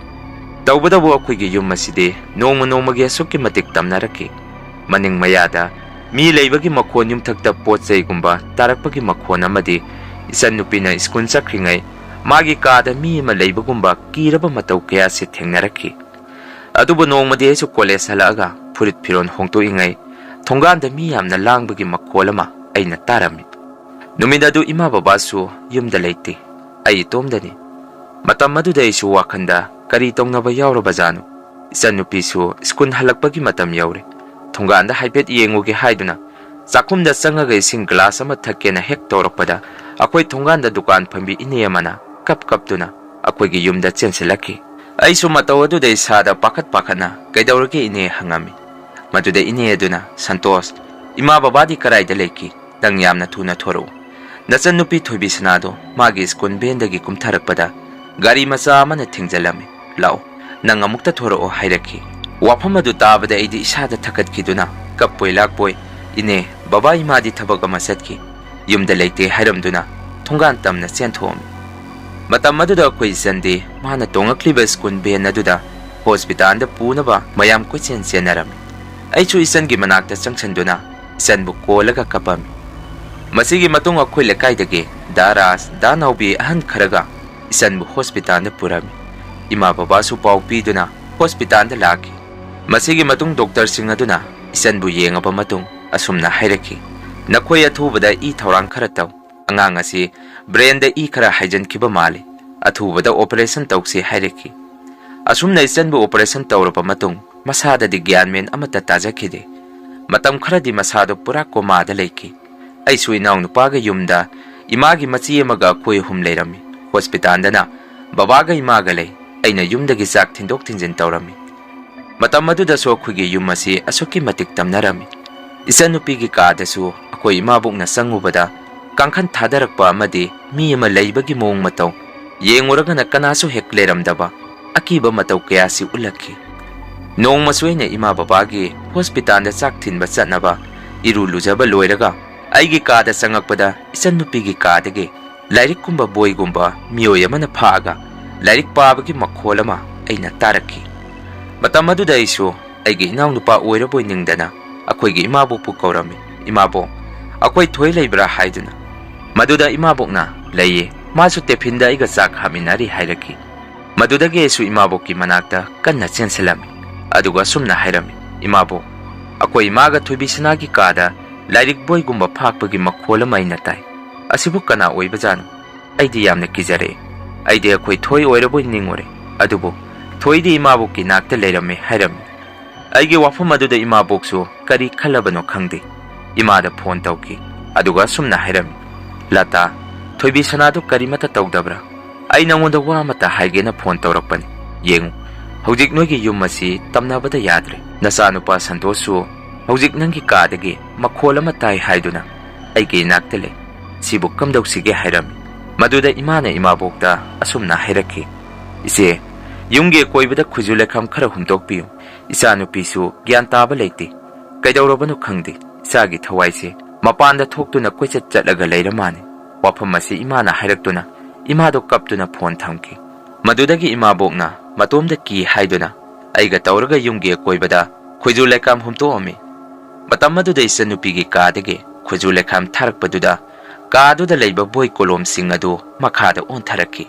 ꯇꯧꯕꯇꯕꯨ ꯑꯩꯈꯣꯏꯒꯤ ꯌꯨꯝ ꯑꯁꯤꯗꯤ ꯅꯣꯡꯃ ꯅꯣꯡꯃꯒꯤ ꯑꯁꯨꯛꯀꯤ ꯃꯇꯤꯛ ꯇꯝꯅꯔꯛꯈꯤ꯫ ꯃꯅꯤꯡ ꯃꯌꯥꯗ ꯃꯤ ꯂꯩꯕꯒꯤ ꯃꯈꯣꯟ, ꯌꯨꯝꯊꯛꯇ ꯄꯣꯠ ꯆꯩꯒꯨꯝꯕ ꯇꯥꯔꯛꯄꯒꯤ ꯃꯈꯣꯟ ꯑꯃꯗꯤ ꯏꯆꯟꯅꯨꯄꯤꯅ ꯁ꯭ꯀꯨꯜ ꯆꯠꯈ꯭ꯔꯤꯉꯩ ꯃꯥꯒꯤ ꯀꯥꯗ ꯃꯤ ꯑꯃ ꯂꯩꯕꯒꯨꯝꯕ ꯀꯤꯔꯕ ꯃꯇꯧ ꯀꯌꯥꯁꯤ ꯊꯦꯡꯅꯔꯛꯈꯤ꯫ ꯑꯗꯨꯕꯨ ꯅꯣꯡꯃꯗꯤ ꯑꯩꯁꯨ ꯀꯣꯂꯦꯖ ꯍꯜꯂꯛꯑꯒ ꯐꯨꯔꯤꯠ ꯐꯤꯔꯣꯜ ꯍꯣꯡꯗꯣꯛꯏꯉꯩ ꯊꯣꯡꯒꯥꯟꯗ ꯃꯤ ꯌꯥꯝꯅ ꯂꯥꯡꯕꯒꯤ ꯃꯈꯣꯜ ꯑꯃ ꯑꯩꯅ ꯇꯥꯔꯝꯃꯤ꯫ ꯅꯨꯃꯤꯠ ꯑꯗꯨ ꯏꯃꯥ ꯕꯕꯥꯁꯨ ꯌꯨꯝꯗ ꯂꯩꯇꯦ, ꯑꯩ ꯏꯇꯣꯝꯗꯅꯤ꯫ ꯃꯇꯝ ꯑꯗꯨꯗ ꯑꯩꯁꯨ ꯋꯥꯈꯟꯗ ꯀꯔꯤ ꯇꯧꯅꯕ ꯌꯥꯎꯔꯕꯖꯥꯠꯅꯣ? ꯏꯆꯟꯅꯨꯄꯤꯁꯨ ꯁ꯭ꯀꯨꯜ ꯍꯜꯂꯛꯄꯒꯤ ꯃꯇꯝ ꯌꯧꯔꯦ꯫ ꯊꯣꯡꯒꯥꯟꯗ ꯍꯥꯏꯐꯦꯠ ꯌꯦꯡꯉꯨꯒꯦ ꯍꯥꯏꯗꯨꯅ ꯆꯥꯛꯈꯨꯝꯗ ꯆꯪꯉꯒ ꯏꯁꯤꯡ ꯒ꯭ꯂꯥꯁ ꯑꯃ ꯊꯛꯀꯦꯅ ꯍꯦꯛ ꯇꯧꯔꯛꯄꯗ, ꯑꯩꯈꯣꯏ ꯊꯣꯡꯒꯥꯟꯗ ꯗꯨꯀꯥꯟ ꯐꯝꯕꯤ ꯏꯅꯦ ꯑꯃꯅ ꯀꯞ ꯀꯞꯇꯨꯅ ꯑꯩꯈꯣꯏꯒꯤ ꯌꯨꯝꯗ ꯆꯦꯟꯁꯤꯜꯂꯛꯈꯤ꯫ ꯑꯩꯁꯨ ꯃꯇꯧ ꯑꯗꯨꯗ ꯏꯁꯥꯗ ꯄꯥꯈꯠ ꯄꯥꯈꯠꯅ, "ꯀꯩꯗꯧꯔꯒꯦ ꯏꯅꯦ?" ꯍꯪꯉꯝꯃꯤ꯫ ꯃꯗꯨꯗ ꯏꯅꯦ ꯑꯗꯨꯅ, "ꯁꯟꯇꯣꯁ, ꯏꯃꯥ ꯕꯕꯥꯗꯤ ꯀꯗꯥꯏꯗ ꯂꯩꯈꯤ? ꯅꯪ ꯌꯥꯝꯅ ꯊꯨꯅ ꯊꯣꯔꯛꯎ꯫ ꯅꯆꯟꯅꯨꯄꯤ ꯊꯣꯏꯕꯤꯁꯅꯥꯗꯣ ꯃꯥꯒꯤ ꯁ꯭ꯀꯨꯜ ꯚꯦꯟꯗꯒꯤ ꯀꯨꯝꯊꯔꯛꯄꯗ ꯒꯥꯔꯤ ꯃꯆꯥ ꯑꯃꯅ ꯊꯦꯡꯖꯤꯜꯂꯝꯃꯤ꯫ ꯂꯥꯛꯑꯣ, ꯅꯪ ꯑꯃꯨꯛꯇ ꯊꯣꯔꯛꯑꯣ" ꯍꯥꯏꯔꯛꯈꯤ꯫ ꯋꯥꯐꯝ ꯑꯗꯨ ꯇꯥꯕꯗ ꯑꯩꯗꯤ ꯏꯁꯥꯗ ꯊꯛꯀꯠꯈꯤꯗꯨꯅ ꯀꯞꯄꯣꯏ ꯂꯥꯛꯄꯣꯏ, "ꯏꯅꯦ, ꯕꯕꯥ ꯏꯃꯥꯗꯤ ꯊꯕꯛ ꯑꯃ ꯆꯠꯈꯤ, ꯌꯨꯝꯗ ꯂꯩꯇꯦ" ꯍꯥꯏꯔꯝꯗꯨꯅ ꯊꯣꯡꯒꯥꯟ ꯇꯝꯅ ꯆꯦꯟꯊꯣꯛꯑꯝꯃꯤ꯫ ꯃꯇꯝ ꯑꯗꯨꯗ ꯑꯩꯈꯣꯏ ꯏꯆꯟꯗꯤ ꯃꯥꯅ ꯇꯣꯡꯉꯛꯂꯤꯕ ꯁ꯭ꯀꯨꯜ ꯚꯦꯟ ꯑꯗꯨꯗ ꯍꯣꯁꯄꯤꯇꯥꯜꯗ ꯄꯨꯅꯕ ꯃꯌꯥꯝ ꯀꯣꯏꯆꯦꯟ ꯆꯦꯟꯅꯔꯝꯃꯤ꯫ ꯑꯩꯁꯨ ꯏꯆꯟꯒꯤ ꯃꯅꯥꯛꯇ ꯆꯪꯁꯤꯟꯗꯨꯅ ꯏꯆꯟꯕꯨ ꯀꯣꯜꯂꯒ ꯀꯞꯄꯝꯃꯤ꯫ ꯃꯁꯤꯒꯤ ꯃꯇꯨꯡ ꯑꯩꯈꯣꯏ ꯂꯩꯀꯥꯏꯗꯒꯤ ꯗꯥ ꯔꯥꯖ, ꯗꯥ ꯅꯥꯎꯕꯤ ꯑꯍꯟ ꯈꯔꯒ ꯏꯆꯟꯕꯨ ꯍꯣꯁꯄꯤꯇꯥꯜꯗ ꯄꯨꯔꯝꯃꯤ꯫ ꯏꯃꯥ ꯕꯕꯥꯁꯨ ꯄꯥꯎ ꯄꯤꯗꯨꯅ ꯍꯣꯁꯄꯤꯇꯥꯜꯗ ꯂꯥꯛꯈꯤ꯫ ꯃꯁꯤꯒꯤ ꯃꯇꯨꯡ ꯗꯣꯛꯇꯔꯁꯤꯡ ꯑꯗꯨꯅ ꯏꯆꯟꯕꯨ ꯌꯦꯡꯉꯕ ꯃꯇꯨꯡ ꯑꯁꯨꯝꯅ ꯍꯥꯏꯔꯛꯈꯤ, "ꯅꯈꯣꯏ ꯑꯊꯨꯕꯗ ꯏ ꯊꯧꯔꯥꯡ ꯈꯔ ꯇꯧ꯫ ꯑꯉꯥꯡ ꯑꯁꯤ ꯕ꯭ꯔꯦꯟꯗ ꯏ ꯈꯔ ꯍꯥꯏꯖꯤꯟꯈꯤꯕ ꯃꯥꯜꯂꯤ꯫ ꯑꯊꯨꯕꯗ ꯑꯣꯄꯔꯦꯁꯟ ꯇꯧꯁꯤ" ꯍꯥꯏꯔꯛꯈꯤ꯫ ꯑꯁꯨꯝꯅ ꯏꯆꯟꯕꯨ ꯑꯣꯄꯔꯦꯁꯟ ꯇꯧꯔꯕ ꯃꯇꯨꯡ ꯃꯁꯥꯗꯗꯤ ꯒ꯭ꯌꯥꯟ ꯃꯦꯟ ꯑꯃꯠꯇ ꯇꯥꯖꯈꯤꯗꯦ꯫ ꯃꯇꯝ ꯈꯔꯗꯤ ꯃꯁꯥꯗꯣ ꯄꯨꯔꯥ ꯀꯣꯃꯥꯗ ꯂꯩꯈꯤ꯫ ꯑꯩꯁꯨ ꯏꯅꯥꯎꯅꯨꯄꯥꯒ ꯌꯨꯝꯗ ꯏꯃꯥꯒꯤ ꯃꯆꯦ ꯑꯃꯒ ꯑꯩꯈꯣꯏ ꯑꯍꯨꯝ ꯂꯩꯔꯝꯃꯤ꯫ ꯍꯣꯁꯄꯤꯇꯥꯜꯗꯅ ꯕꯕꯥꯒ ꯏꯃꯥꯒ ꯂꯩ꯫ ꯑꯩꯅ ꯌꯨꯝꯗꯒꯤ ꯆꯥꯛ ꯊꯤꯟꯗꯣꯛ ꯊꯤꯟꯖꯤꯟ ꯇꯧꯔꯝꯃꯤ꯫ ꯃꯇꯝ ꯑꯗꯨꯗꯁꯨ ꯑꯩꯈꯣꯏꯒꯤ ꯌꯨꯝ ꯑꯁꯤ ꯑꯁꯨꯛꯀꯤ ꯃꯇꯤꯛ ꯇꯝꯅꯔꯝꯃꯤ꯫ ꯏꯆꯟꯅꯨꯄꯤꯒꯤ ꯀꯥꯗꯁꯨ ꯑꯩꯈꯣꯏ ꯏꯃꯥꯕꯣꯛꯅ ꯆꯪꯉꯨꯕꯗ ꯀꯥꯡꯈꯟ ꯊꯥꯗꯔꯛꯄ ꯑꯃꯗꯤ ꯃꯤ ꯑꯃ ꯂꯩꯕꯒꯤ ꯃꯑꯣꯡ ꯃꯇꯧ ꯌꯦꯡꯉꯨꯔꯒꯅ ꯀꯅꯥꯁꯨ ꯍꯦꯛ ꯂꯩꯔꯝꯗꯕ ꯑꯀꯤꯕ ꯃꯇꯧ ꯀꯌꯥꯁꯤ ꯎꯠꯂꯛꯈꯤ꯫ ꯅꯣꯡꯃꯁꯨ ꯑꯩꯅ ꯏꯃꯥ ꯕꯕꯥꯒꯤ ꯍꯣꯁꯄꯤꯇꯥꯜꯗ ꯆꯥꯛ ꯊꯤꯟꯕ ꯆꯠꯅꯕ ꯏꯔꯨ ꯂꯨꯖꯕ ꯂꯣꯏꯔꯒ ꯑꯩꯒꯤ ꯀꯥꯗ ꯆꯪꯉꯛꯄꯗ ꯏꯆꯟꯅꯨꯄꯤꯒꯤ ꯀꯥꯗꯒꯤ ꯂꯥꯏꯔꯤꯛꯀꯨꯝꯕ ꯕꯣꯏꯒꯨꯝꯕ ꯃꯤꯑꯣꯏ ꯑꯃꯅ ꯐꯥꯛꯑꯒ ꯂꯥꯏꯔꯤꯛ ꯄꯥꯕꯒꯤ ꯃꯈꯣꯜ ꯑꯃ ꯑꯩꯅ ꯇꯥꯔꯛꯈꯤ꯫ ꯃꯇꯝ ꯑꯗꯨꯗ ꯑꯩꯁꯨ ꯑꯩꯒꯤ ꯏꯅꯥꯎꯅꯨꯄꯥ ꯑꯣꯏꯔꯕꯣꯏ ꯅꯤꯡꯗꯅ ꯑꯩꯈꯣꯏꯒꯤ ꯏꯃꯥꯕꯣꯛꯄꯨ ꯀꯧꯔꯝꯃꯤ꯫ "ꯏꯃꯥꯕꯣꯛ, ꯑꯩꯈꯣꯏ ꯊꯣꯏ ꯂꯩꯕ꯭ꯔꯥ?" ꯍꯥꯏꯗꯨꯅ꯫ ꯃꯗꯨꯗ ꯏꯃꯥꯕꯣꯛꯅ, "ꯂꯩꯌꯦ, ꯃꯥꯁꯨ ꯇꯦꯐꯤꯟꯗ ꯑꯩꯒ ꯆꯥꯛ ꯍꯥꯞꯃꯤꯟꯅꯔꯤ" ꯍꯥꯏꯔꯛꯈꯤ꯫ ꯃꯗꯨꯗꯒꯤ ꯑꯩꯁꯨ ꯏꯃꯥꯕꯣꯛꯀꯤ ꯃꯅꯥꯛꯇ ꯀꯟꯅ ꯆꯦꯟꯁꯤꯜꯂꯝꯃꯤ꯫ ꯑꯗꯨꯒ ꯑꯁꯨꯝꯅ ꯍꯥꯏꯔꯝꯃꯤ, "ꯏꯃꯥꯕꯣꯛ, ꯑꯩꯈꯣꯏ ꯏꯃꯥꯒ ꯊꯣꯏꯕꯤꯁꯅꯥꯒꯤ ꯀꯥꯗ ꯂꯥꯏꯔꯤꯛ ꯕꯣꯏꯒꯨꯝꯕ ꯐꯥꯛꯄꯒꯤ ꯃꯈꯣꯜ ꯑꯃ ꯑꯩꯅ ꯇꯥꯏ꯫ ꯑꯁꯤꯕꯨ ꯀꯅꯥ ꯑꯣꯏꯕꯖꯥꯠꯅꯣ? ꯑꯩꯗꯤ ꯌꯥꯝꯅ ꯀꯤꯖꯔꯛꯑꯦ꯫ ꯑꯩꯗꯤ ꯑꯩꯈꯣꯏ ꯊꯣꯏ ꯑꯣꯏꯔꯕꯣꯏ ꯅꯤꯡꯉꯨꯔꯦ꯫ ꯑꯗꯨꯕꯨ ꯊꯣꯏꯗꯤ ꯏꯃꯥꯕꯣꯛꯀꯤ ꯅꯥꯛꯇ ꯂꯩꯔꯝꯃꯦ" ꯍꯥꯏꯔꯝꯃꯤ꯫ ꯑꯩꯒꯤ ꯋꯥꯐꯝ ꯑꯗꯨꯗ ꯏꯃꯥꯕꯣꯛꯁꯨ ꯀꯔꯤ ꯈꯜꯂꯕꯅꯣ ꯈꯪꯗꯦ꯫ ꯏꯃꯥꯗ ꯐꯣꯟ ꯇꯧꯈꯤ꯫ ꯑꯗꯨꯒ ꯑꯁꯨꯝꯅ ꯍꯥꯏꯔꯝꯃꯤ, "ꯂꯇꯥ, ꯊꯣꯏꯕꯤꯁꯅꯥꯗꯨ ꯀꯔꯤꯃꯠꯇ ꯇꯧꯗꯕ꯭ꯔꯥ? ꯑꯩ ꯅꯉꯣꯟꯗ ꯋꯥ ꯑꯃꯠꯇ ꯍꯥꯏꯒꯦꯅ ꯐꯣꯟ ꯇꯧꯔꯛꯄꯅꯤ꯫ ꯌꯦꯡꯉꯨ, ꯍꯧꯖꯤꯛ ꯅꯣꯏꯒꯤ ꯌꯨꯝ ꯑꯁꯤ ꯇꯝꯅꯕꯗ ꯌꯥꯗ꯭ꯔꯦ꯫ ꯅꯆꯥꯅꯨꯄꯥ ꯁꯟꯇꯣꯁꯁꯨ ꯍꯧꯖꯤꯛ ꯅꯪꯒꯤ ꯀꯥꯗꯒꯤ ꯃꯈꯣꯜ ꯑꯃ ꯇꯥꯏ ꯍꯥꯏꯗꯨꯅ ꯑꯩꯒꯤ ꯏꯅꯥꯛꯇ ꯂꯩ꯫ ꯁꯤꯕꯨ ꯀꯝꯗꯧꯁꯤꯒꯦ?" ꯍꯥꯏꯔꯝꯃꯤ꯫ ꯃꯗꯨꯗ ꯏꯃꯥꯅ ꯏꯃꯥꯕꯣꯛꯇ ꯑꯁꯨꯝꯅ ꯍꯥꯏꯔꯛꯈꯤ, "ꯏꯆꯦ, ꯌꯨꯝꯒꯤ ꯑꯀꯣꯏꯕꯗ ꯈꯨꯖꯨ ꯂꯩꯈꯥꯝ ꯈꯔ ꯍꯨꯟꯗꯣꯛꯄꯤꯌꯨ꯫ ꯏꯆꯥꯅꯨꯄꯤꯁꯨ ꯒ꯭ꯌꯥꯟ ꯇꯥꯕ ꯂꯩꯇꯦ꯫ ꯀꯩꯗꯧꯔꯕꯅꯣ ꯈꯪꯗꯦ꯫ ꯏꯆꯥꯒꯤ ꯊꯋꯥꯏꯁꯦ ꯃꯄꯥꯟꯗ ꯊꯣꯛꯇꯨꯅ ꯀꯣꯏꯆꯠ ꯆꯠꯂꯒ ꯂꯩꯔ ꯃꯥꯅꯤ꯫" ꯋꯥꯐꯝ ꯑꯁꯤ ꯏꯃꯥꯅ ꯍꯥꯏꯔꯛꯇꯨꯅ ꯏꯃꯥꯗꯣ ꯀꯞꯇꯨꯅ ꯐꯣꯟ ꯊꯝꯈꯤ꯫ ꯃꯗꯨꯗꯒꯤ ꯏꯃꯥꯕꯣꯛꯅ ꯃꯇꯣꯝꯗ ꯀꯤ ꯍꯥꯏꯗꯨꯅ ꯑꯩꯒ ꯇꯧꯔꯒ ꯌꯨꯝꯒꯤ ꯑꯀꯣꯏꯕꯗ ꯈꯣꯏꯖꯨ ꯂꯩꯈꯥꯝ ꯍꯨꯝꯇꯣꯛꯑꯝꯃꯤ꯫ ꯃꯇꯝ ꯑꯗꯨꯗ ꯏꯆꯟꯅꯨꯄꯤꯒꯤ ꯀꯥꯗꯒꯤ ꯈꯣꯏꯖꯨ ꯂꯩꯈꯥꯝ ꯊꯥꯔꯛꯄꯗꯨꯗ ꯀꯥꯗꯨꯗ ꯂꯩꯕ ꯕꯣꯏ ꯀꯣꯂꯣꯝꯁꯤꯡ ꯑꯗꯨ ꯃꯈꯥꯗ ꯑꯣꯟꯊꯔꯛꯈꯤ꯫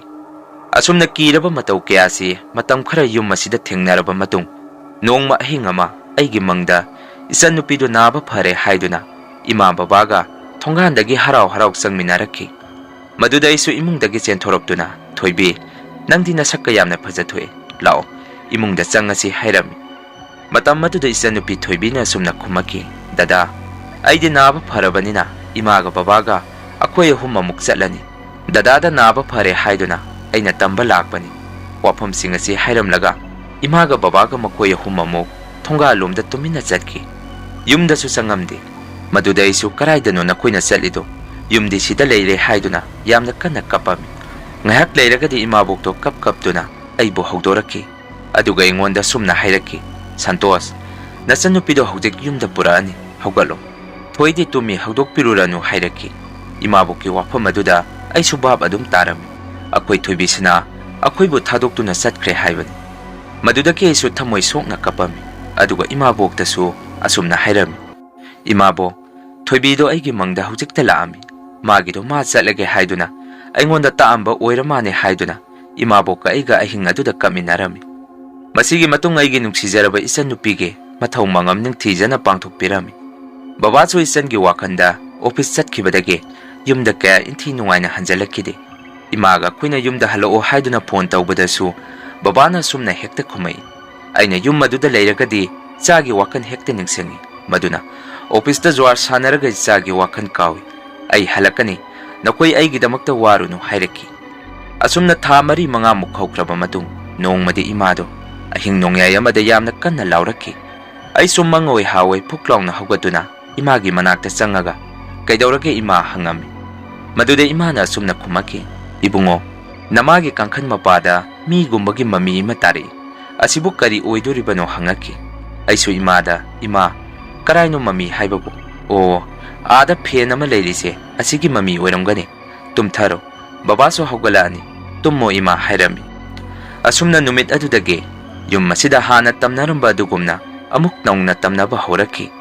ꯑꯁꯨꯝꯅ ꯀꯤꯔꯕ ꯃꯇꯧ ꯀꯌꯥꯁꯤ ꯃꯇꯝ ꯈꯔ ꯌꯨꯝ ꯑꯁꯤꯗ ꯊꯦꯡꯅꯔꯕ ꯃꯇꯨꯡ, ꯅꯣꯡꯃ ꯑꯍꯤꯡ ꯑꯃ ꯑꯩꯒꯤ ꯃꯪꯗ ꯏꯆꯟꯅꯨꯄꯤꯗꯨ ꯅꯥꯕ ꯐꯔꯦ ꯍꯥꯏꯗꯨꯅ ꯏꯃꯥ ꯕꯕꯥꯒ ꯊꯣꯡꯒꯥꯟꯗꯒꯤ ꯍꯔꯥꯎ ꯍꯔꯥꯎ ꯆꯪꯃꯤꯟꯅꯔꯛꯈꯤ꯫ ꯃꯗꯨꯗ ꯑꯩꯁꯨ ꯏꯃꯨꯡꯗꯒꯤ ꯆꯦꯟꯊꯣꯔꯛꯇꯨꯅ, "ꯊꯣꯏꯕꯤ, ꯅꯪꯗꯤ ꯅꯁꯛꯀ ꯌꯥꯝꯅ ꯐꯖꯊꯣꯛꯑꯦ, ꯂꯥꯛꯑꯣ, ꯏꯃꯨꯡꯗ ꯆꯪꯉꯁꯤ" ꯍꯥꯏꯔꯝꯃꯤ꯫ ꯃꯇꯝ ꯑꯗꯨꯗ ꯏꯆꯟꯅꯨꯄꯤ ꯊꯣꯏꯕꯤꯅ ꯑꯁꯨꯝꯅ ꯈꯨꯝꯃꯛꯈꯤ, "ꯗꯗꯥ, ꯑꯩꯗꯤ ꯅꯥꯕ ꯐꯔꯕꯅꯤꯅ ꯏꯃꯥꯒ ꯕꯕꯥꯒ ꯑꯩꯈꯣꯏ ꯑꯍꯨꯝ ꯑꯃꯨꯛ ꯆꯠꯂꯅꯤ꯫ ꯗꯗꯥꯗ ꯅꯥꯕ ꯐꯔꯦ ꯍꯥꯏꯗꯨꯅ ꯑꯩꯅ ꯇꯝꯕ ꯂꯥꯛꯄꯅꯤ" ꯋꯥꯐꯝꯁꯤꯡ ꯑꯁꯤ ꯍꯥꯏꯔꯝꯂꯒ ꯏꯃꯥꯒ ꯕꯕꯥꯒ ꯃꯈꯣꯏ ꯑꯍꯨꯝ ꯑꯃꯨꯛ ꯊꯣꯡꯒꯥꯜꯂꯣꯝꯗ ꯇꯨꯃꯤꯟꯅ ꯆꯠꯈꯤ꯫ ꯌꯨꯝꯗꯁꯨ ꯆꯪꯉꯝꯗꯦ꯫ ꯃꯗꯨꯗ ꯑꯩꯁꯨ, "ꯀꯔꯥꯏꯗꯅꯣ ꯅꯈꯣꯏꯅ ꯆꯠꯂꯤꯗꯣ? ꯌꯨꯝꯗꯤ ꯁꯤꯗ ꯂꯩꯔꯦ" ꯍꯥꯏꯗꯨꯅ ꯌꯥꯝꯅ ꯀꯟꯅ ꯀꯞꯄꯝꯃꯤ꯫ ꯉꯥꯏꯍꯥꯛ ꯂꯩꯔꯒꯗꯤ ꯏꯃꯥꯕꯣꯛꯇꯣ ꯀꯞ ꯀꯞꯇꯨꯅ ꯑꯩꯕꯨ ꯍꯧꯗꯣꯔꯛꯈꯤ꯫ ꯑꯗꯨꯒ ꯑꯩꯉꯣꯟꯗ ꯁꯨꯝꯅ ꯍꯥꯏꯔꯛꯈꯤ, "ꯁꯟꯇꯣꯁ, ꯅꯆꯟꯅꯨꯄꯤꯗꯣ ꯍꯧꯖꯤꯛ ꯌꯨꯝꯗ ꯄꯨꯔꯛꯑꯅꯤ, ꯍꯧꯒꯠꯂꯣ꯫ ꯊꯣꯏꯗꯤ ꯇꯨꯝꯃꯤ, ꯍꯧꯗꯣꯛꯄꯤꯔꯨꯔꯅꯨ" ꯍꯥꯏꯔꯛꯈꯤ꯫ ꯏꯃꯥꯕꯣꯛꯀꯤ ꯋꯥꯐꯝ ꯑꯗꯨꯗ ꯑꯩꯁꯨ ꯚꯥꯞ ꯑꯗꯨꯝ ꯇꯥꯔꯝꯃꯤ꯫ ꯑꯩꯈꯣꯏ ꯊꯣꯏꯕꯤꯁꯤꯅ ꯑꯩꯈꯣꯏꯕꯨ ꯊꯥꯗꯣꯛꯇꯨꯅ ꯆꯠꯈ꯭ꯔꯦ ꯍꯥꯏꯕꯅꯤ꯫ ꯃꯗꯨꯗꯒꯤ ꯑꯩꯁꯨ ꯊꯃꯣꯏ ꯁꯣꯛꯅ ꯀꯞꯄꯝꯃꯤ꯫ ꯑꯗꯨꯒ ꯏꯃꯥꯕꯣꯛꯇꯁꯨ ꯑꯁꯨꯝꯅ ꯍꯥꯏꯔꯝꯃꯤ, "ꯏꯃꯥꯕꯣꯛ, ꯊꯣꯏꯕꯤꯗꯣ ꯑꯩꯒꯤ ꯃꯪꯗ ꯍꯧꯖꯤꯛꯇ ꯂꯥꯛꯑꯝꯃꯤ꯫ ꯃꯥꯒꯤꯗꯣ ꯃꯥ ꯆꯠꯂꯒꯦ ꯍꯥꯏꯗꯨꯅ ꯑꯩꯉꯣꯟꯗ ꯇꯥꯛꯑꯝꯕ ꯑꯣꯏꯔ ꯃꯥꯅꯦ" ꯍꯥꯏꯗꯨꯅ ꯏꯃꯥꯕꯣꯛꯀ ꯑꯩꯒ ꯑꯍꯤꯡ ꯑꯗꯨꯗ ꯀꯞꯃꯤꯟꯅꯔꯝꯃꯤ꯫ ꯃꯁꯤꯒꯤ ꯃꯇꯨꯡ ꯑꯩꯒꯤ ꯅꯨꯡꯁꯤꯖꯔꯕ ꯏꯆꯟꯅꯨꯄꯤꯒꯤ ꯃꯊꯧ ꯃꯉꯝ ꯅꯤꯡꯊꯤꯖꯅ ꯄꯥꯡꯊꯣꯛꯄꯤꯔꯝꯃꯤ꯫ ꯕꯕꯥꯁꯨ ꯏꯆꯟꯒꯤ ꯋꯥꯈꯜꯗ ꯑꯣꯐꯤꯁ ꯆꯠꯈꯤꯕꯗꯒꯤ ꯌꯨꯝꯗ ꯀꯌꯥ ꯏꯟꯊꯤ ꯅꯨꯡꯉꯥꯏꯅ ꯍꯟꯖꯤꯜꯂꯛꯈꯤꯗꯦ꯫ ꯏꯃꯥꯒ ꯑꯩꯈꯣꯏꯅ ꯌꯨꯝꯗ ꯍꯜꯂꯛꯑꯣ ꯍꯥꯏꯗꯨꯅ ꯐꯣꯟ ꯇꯧꯕꯗꯁꯨ ꯕꯕꯥꯅ ꯑꯁꯨꯝꯅ ꯍꯦꯛꯇ ꯈꯨꯝꯃꯛꯏ, "ꯑꯩꯅ ꯌꯨꯝ ꯑꯗꯨꯗ ꯂꯩꯔꯒꯗꯤ ꯏꯆꯥꯒꯤ ꯋꯥꯈꯜ ꯍꯦꯛꯇ ꯅꯤꯡꯁꯤꯡꯉꯤ꯫ ꯃꯗꯨꯅ ꯑꯣꯐꯤꯁꯇ ꯖꯨꯋꯥꯔ ꯁꯥꯟꯅꯔꯒ ꯏꯆꯥꯒꯤ ꯋꯥꯈꯜ ꯀꯥꯎꯏ꯫ ꯑꯩ ꯍꯜꯂꯛꯀꯅꯤ, ꯅꯈꯣꯏ ꯑꯩꯒꯤꯗꯃꯛꯇ ꯋꯥꯔꯨꯅꯨ" ꯍꯥꯏꯔꯛꯈꯤ꯫ ꯑꯁꯨꯝꯅ ꯊꯥ ꯃꯔꯤ ꯃꯉꯥꯃꯨꯛ ꯍꯧꯈ꯭ꯔꯕ ꯃꯇꯨꯡ, ꯅꯣꯡꯃꯗꯤ ꯏꯃꯥꯗꯣ ꯑꯍꯤꯡ ꯅꯣꯡꯌꯥꯏ ꯑꯃꯗ ꯌꯥꯝꯅ ꯀꯟꯅ ꯂꯥꯎꯔꯛꯈꯤ꯫ ꯑꯩꯁꯨ ꯃꯪꯑꯣꯏ ꯍꯥꯋꯣꯏ ꯐꯨꯛ ꯂꯥꯎꯅ ꯍꯧꯒꯠꯇꯨꯅ ꯏꯃꯥꯒꯤ ꯃꯅꯥꯛꯇ ꯆꯪꯉꯒ, "ꯀꯩꯗꯧꯔꯒꯦ ꯏꯃꯥ?" ꯍꯪꯉꯝꯃꯤ꯫ ꯃꯗꯨꯗ ꯏꯃꯥꯅ ꯑꯁꯨꯝꯅ ꯈꯨꯝꯃꯛꯈꯤ, "ꯏꯕꯨꯡꯉꯣ, ꯅꯃꯥꯒꯤ ꯀꯥꯡꯈꯟ ꯃꯄꯥꯗ ꯃꯤꯒꯨꯝꯕꯒꯤ ꯃꯃꯤ ꯑꯃ ꯇꯥꯔꯛꯏ꯫ ꯑꯁꯤꯕꯨ ꯀꯔꯤ ꯑꯣꯏꯗꯣꯔꯤꯕꯅꯣ?" ꯍꯪꯉꯛꯈꯤ꯫ ꯑꯩꯁꯨ ꯏꯃꯥꯗ, "ꯏꯃꯥ, ꯀꯔꯥꯏꯅꯣ ꯃꯃꯤ ꯍꯥꯏꯕꯕꯨ? ꯑꯣ, ꯑꯥꯗ ꯐꯦꯟ ꯑꯃ ꯂꯩꯔꯤꯁꯦ, ꯑꯁꯤꯒꯤ ꯃꯃꯤ ꯑꯣꯏꯔꯝꯒꯅꯤ꯫ ꯇꯨꯝꯊꯔꯣ, ꯕꯕꯥꯁꯨ ꯍꯧꯒꯠꯂꯛꯑꯅꯤ꯫ "ꯇꯨꯝꯃꯣ ꯏꯃꯥ" ꯍꯥꯏꯔꯝꯃꯤ꯫ ꯑꯁꯨꯝꯅ ꯅꯨꯃꯤꯠ ꯑꯗꯨꯗꯒꯤ ꯌꯨꯝ ꯑꯁꯤꯗ ꯍꯥꯟꯅ ꯇꯝꯅꯔꯝꯕ ꯑꯗꯨꯒꯨꯝꯅ ꯑꯃꯨꯛ ꯅꯧꯅ ꯇꯝꯅꯕ ꯍꯧꯔꯛꯈꯤ꯫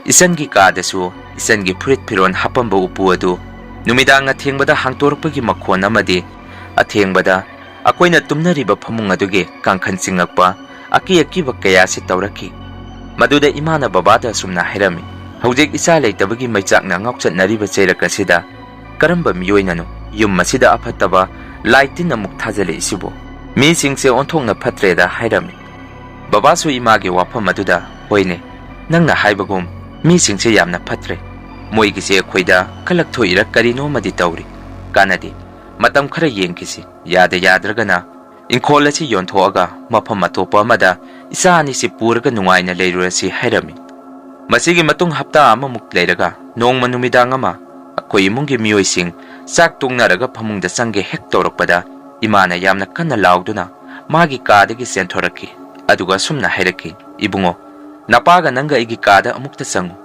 ꯏꯆꯟꯒꯤ ꯀꯥꯗꯁꯨ ꯏꯆꯟꯒꯤ ꯐꯨꯔꯤꯠ ꯐꯤꯔꯣꯜ ꯍꯥꯞꯄꯝꯕ ꯎꯄꯨ ꯑꯗꯨ ꯅꯨꯃꯤꯗꯥꯡ ꯑꯊꯦꯡꯕꯗ ꯍꯥꯡꯇꯣꯔꯛꯄꯒꯤ ꯃꯈꯣꯟ ꯑꯃꯗꯤ ꯑꯊꯦꯡꯕꯗ ꯑꯩꯈꯣꯏꯅ ꯇꯨꯝꯅꯔꯤꯕ ꯐꯃꯨꯡ ꯑꯗꯨꯒꯤ ꯀꯥꯡꯈꯟ ꯆꯤꯡꯉꯛꯄ, ꯑꯀꯤ ꯑꯀꯤꯕ ꯀꯌꯥꯁꯤ ꯇꯧꯔꯛꯈꯤ꯫ ꯃꯗꯨꯗ ꯏꯃꯥꯅ ꯕꯕꯥꯗ ꯑꯁꯨꯝꯅ ꯍꯥꯏꯔꯝꯃꯤ, "ꯍꯧꯖꯤꯛ ꯏꯆꯥ ꯂꯩꯇꯕꯒꯤ ꯃꯩꯆꯥꯛꯅ ꯉꯥꯎꯆꯠꯅꯔꯤꯕ ꯆꯩꯔꯛ ꯑꯁꯤꯗ ꯀꯔꯝꯕ ꯃꯤꯑꯣꯏꯅꯅꯣ ꯌꯨꯝ ꯑꯁꯤꯗ ꯑꯐꯠꯇꯕ ꯂꯥꯏ ꯇꯤꯟ ꯑꯃꯨꯛ ꯊꯥꯖꯤꯜꯂꯛꯏꯁꯤꯕꯨ? ꯃꯤꯁꯤꯡꯁꯦ ꯑꯣꯟꯊꯣꯛꯅ ꯐꯠꯇ꯭ꯔꯦꯗ" ꯍꯥꯏꯔꯝꯃꯤ꯫ ꯕꯕꯥꯁꯨ ꯏꯃꯥꯒꯤ ꯋꯥꯐꯝ ꯑꯗꯨꯗ, "ꯍꯣꯏꯅꯦ, ꯅꯪꯅ ꯍꯥꯏꯕꯒꯨꯝ ꯃꯤꯁꯤꯡꯁꯦ ꯌꯥꯝꯅ ꯐꯠꯇ꯭ꯔꯦ꯫ ꯃꯣꯏꯒꯤꯁꯦ ꯑꯩꯈꯣꯏꯗ ꯀꯂꯛ ꯊꯣꯛꯏꯔ ꯀꯔꯤꯅꯣ ꯑꯃꯗꯤ ꯇꯧꯔꯤ꯫ ꯀꯥꯟꯅꯗꯦ, ꯃꯇꯝ ꯈꯔ ꯌꯦꯡꯈꯤꯁꯤ, ꯌꯥꯗ ꯌꯥꯗ꯭ꯔꯒꯅ ꯏꯪꯈꯣꯜ ꯑꯁꯤ ꯌꯣꯟꯊꯣꯛꯑꯒ ꯃꯐꯝ ꯑꯇꯣꯞꯄ ꯑꯃꯗ ꯏꯆꯥ ꯑꯅꯤꯁꯤ ꯄꯨꯔꯒ ꯅꯨꯡꯉꯥꯏꯅ ꯂꯩꯔꯨꯔꯁꯤ" ꯍꯥꯏꯔꯝꯃꯤ꯫ ꯃꯁꯤꯒꯤ ꯃꯇꯨꯡ ꯍꯞꯇꯥ ꯑꯃꯃꯨꯛ ꯂꯩꯔꯒ ꯅꯣꯡꯃ ꯅꯨꯃꯤꯗꯥꯡ ꯑꯃ ꯑꯩꯈꯣꯏ ꯏꯃꯨꯡꯒꯤ ꯃꯤꯑꯣꯏꯁꯤꯡ ꯆꯥꯛ ꯇꯣꯛꯅꯔꯒ ꯐꯃꯨꯡꯗ ꯆꯪꯒꯦ ꯍꯦꯛ ꯇꯧꯔꯛꯄꯗ ꯏꯃꯥꯅ ꯌꯥꯝꯅ ꯀꯟꯅ ꯂꯥꯎꯗꯨꯅ ꯃꯥꯒꯤ ꯀꯥꯗꯒꯤ ꯆꯦꯟꯊꯣꯔꯛꯈꯤ꯫ ꯑꯗꯨꯒ ꯑꯁꯨꯝꯅ ꯍꯥꯏꯔꯛꯈꯤ, "ꯏꯕꯨꯡꯉꯣ, ꯅꯄꯥꯒ ꯅꯪꯒ ꯑꯩꯒꯤ ꯀꯥꯗ ꯑꯃꯨꯛꯇ ꯆꯪꯉꯨ꯫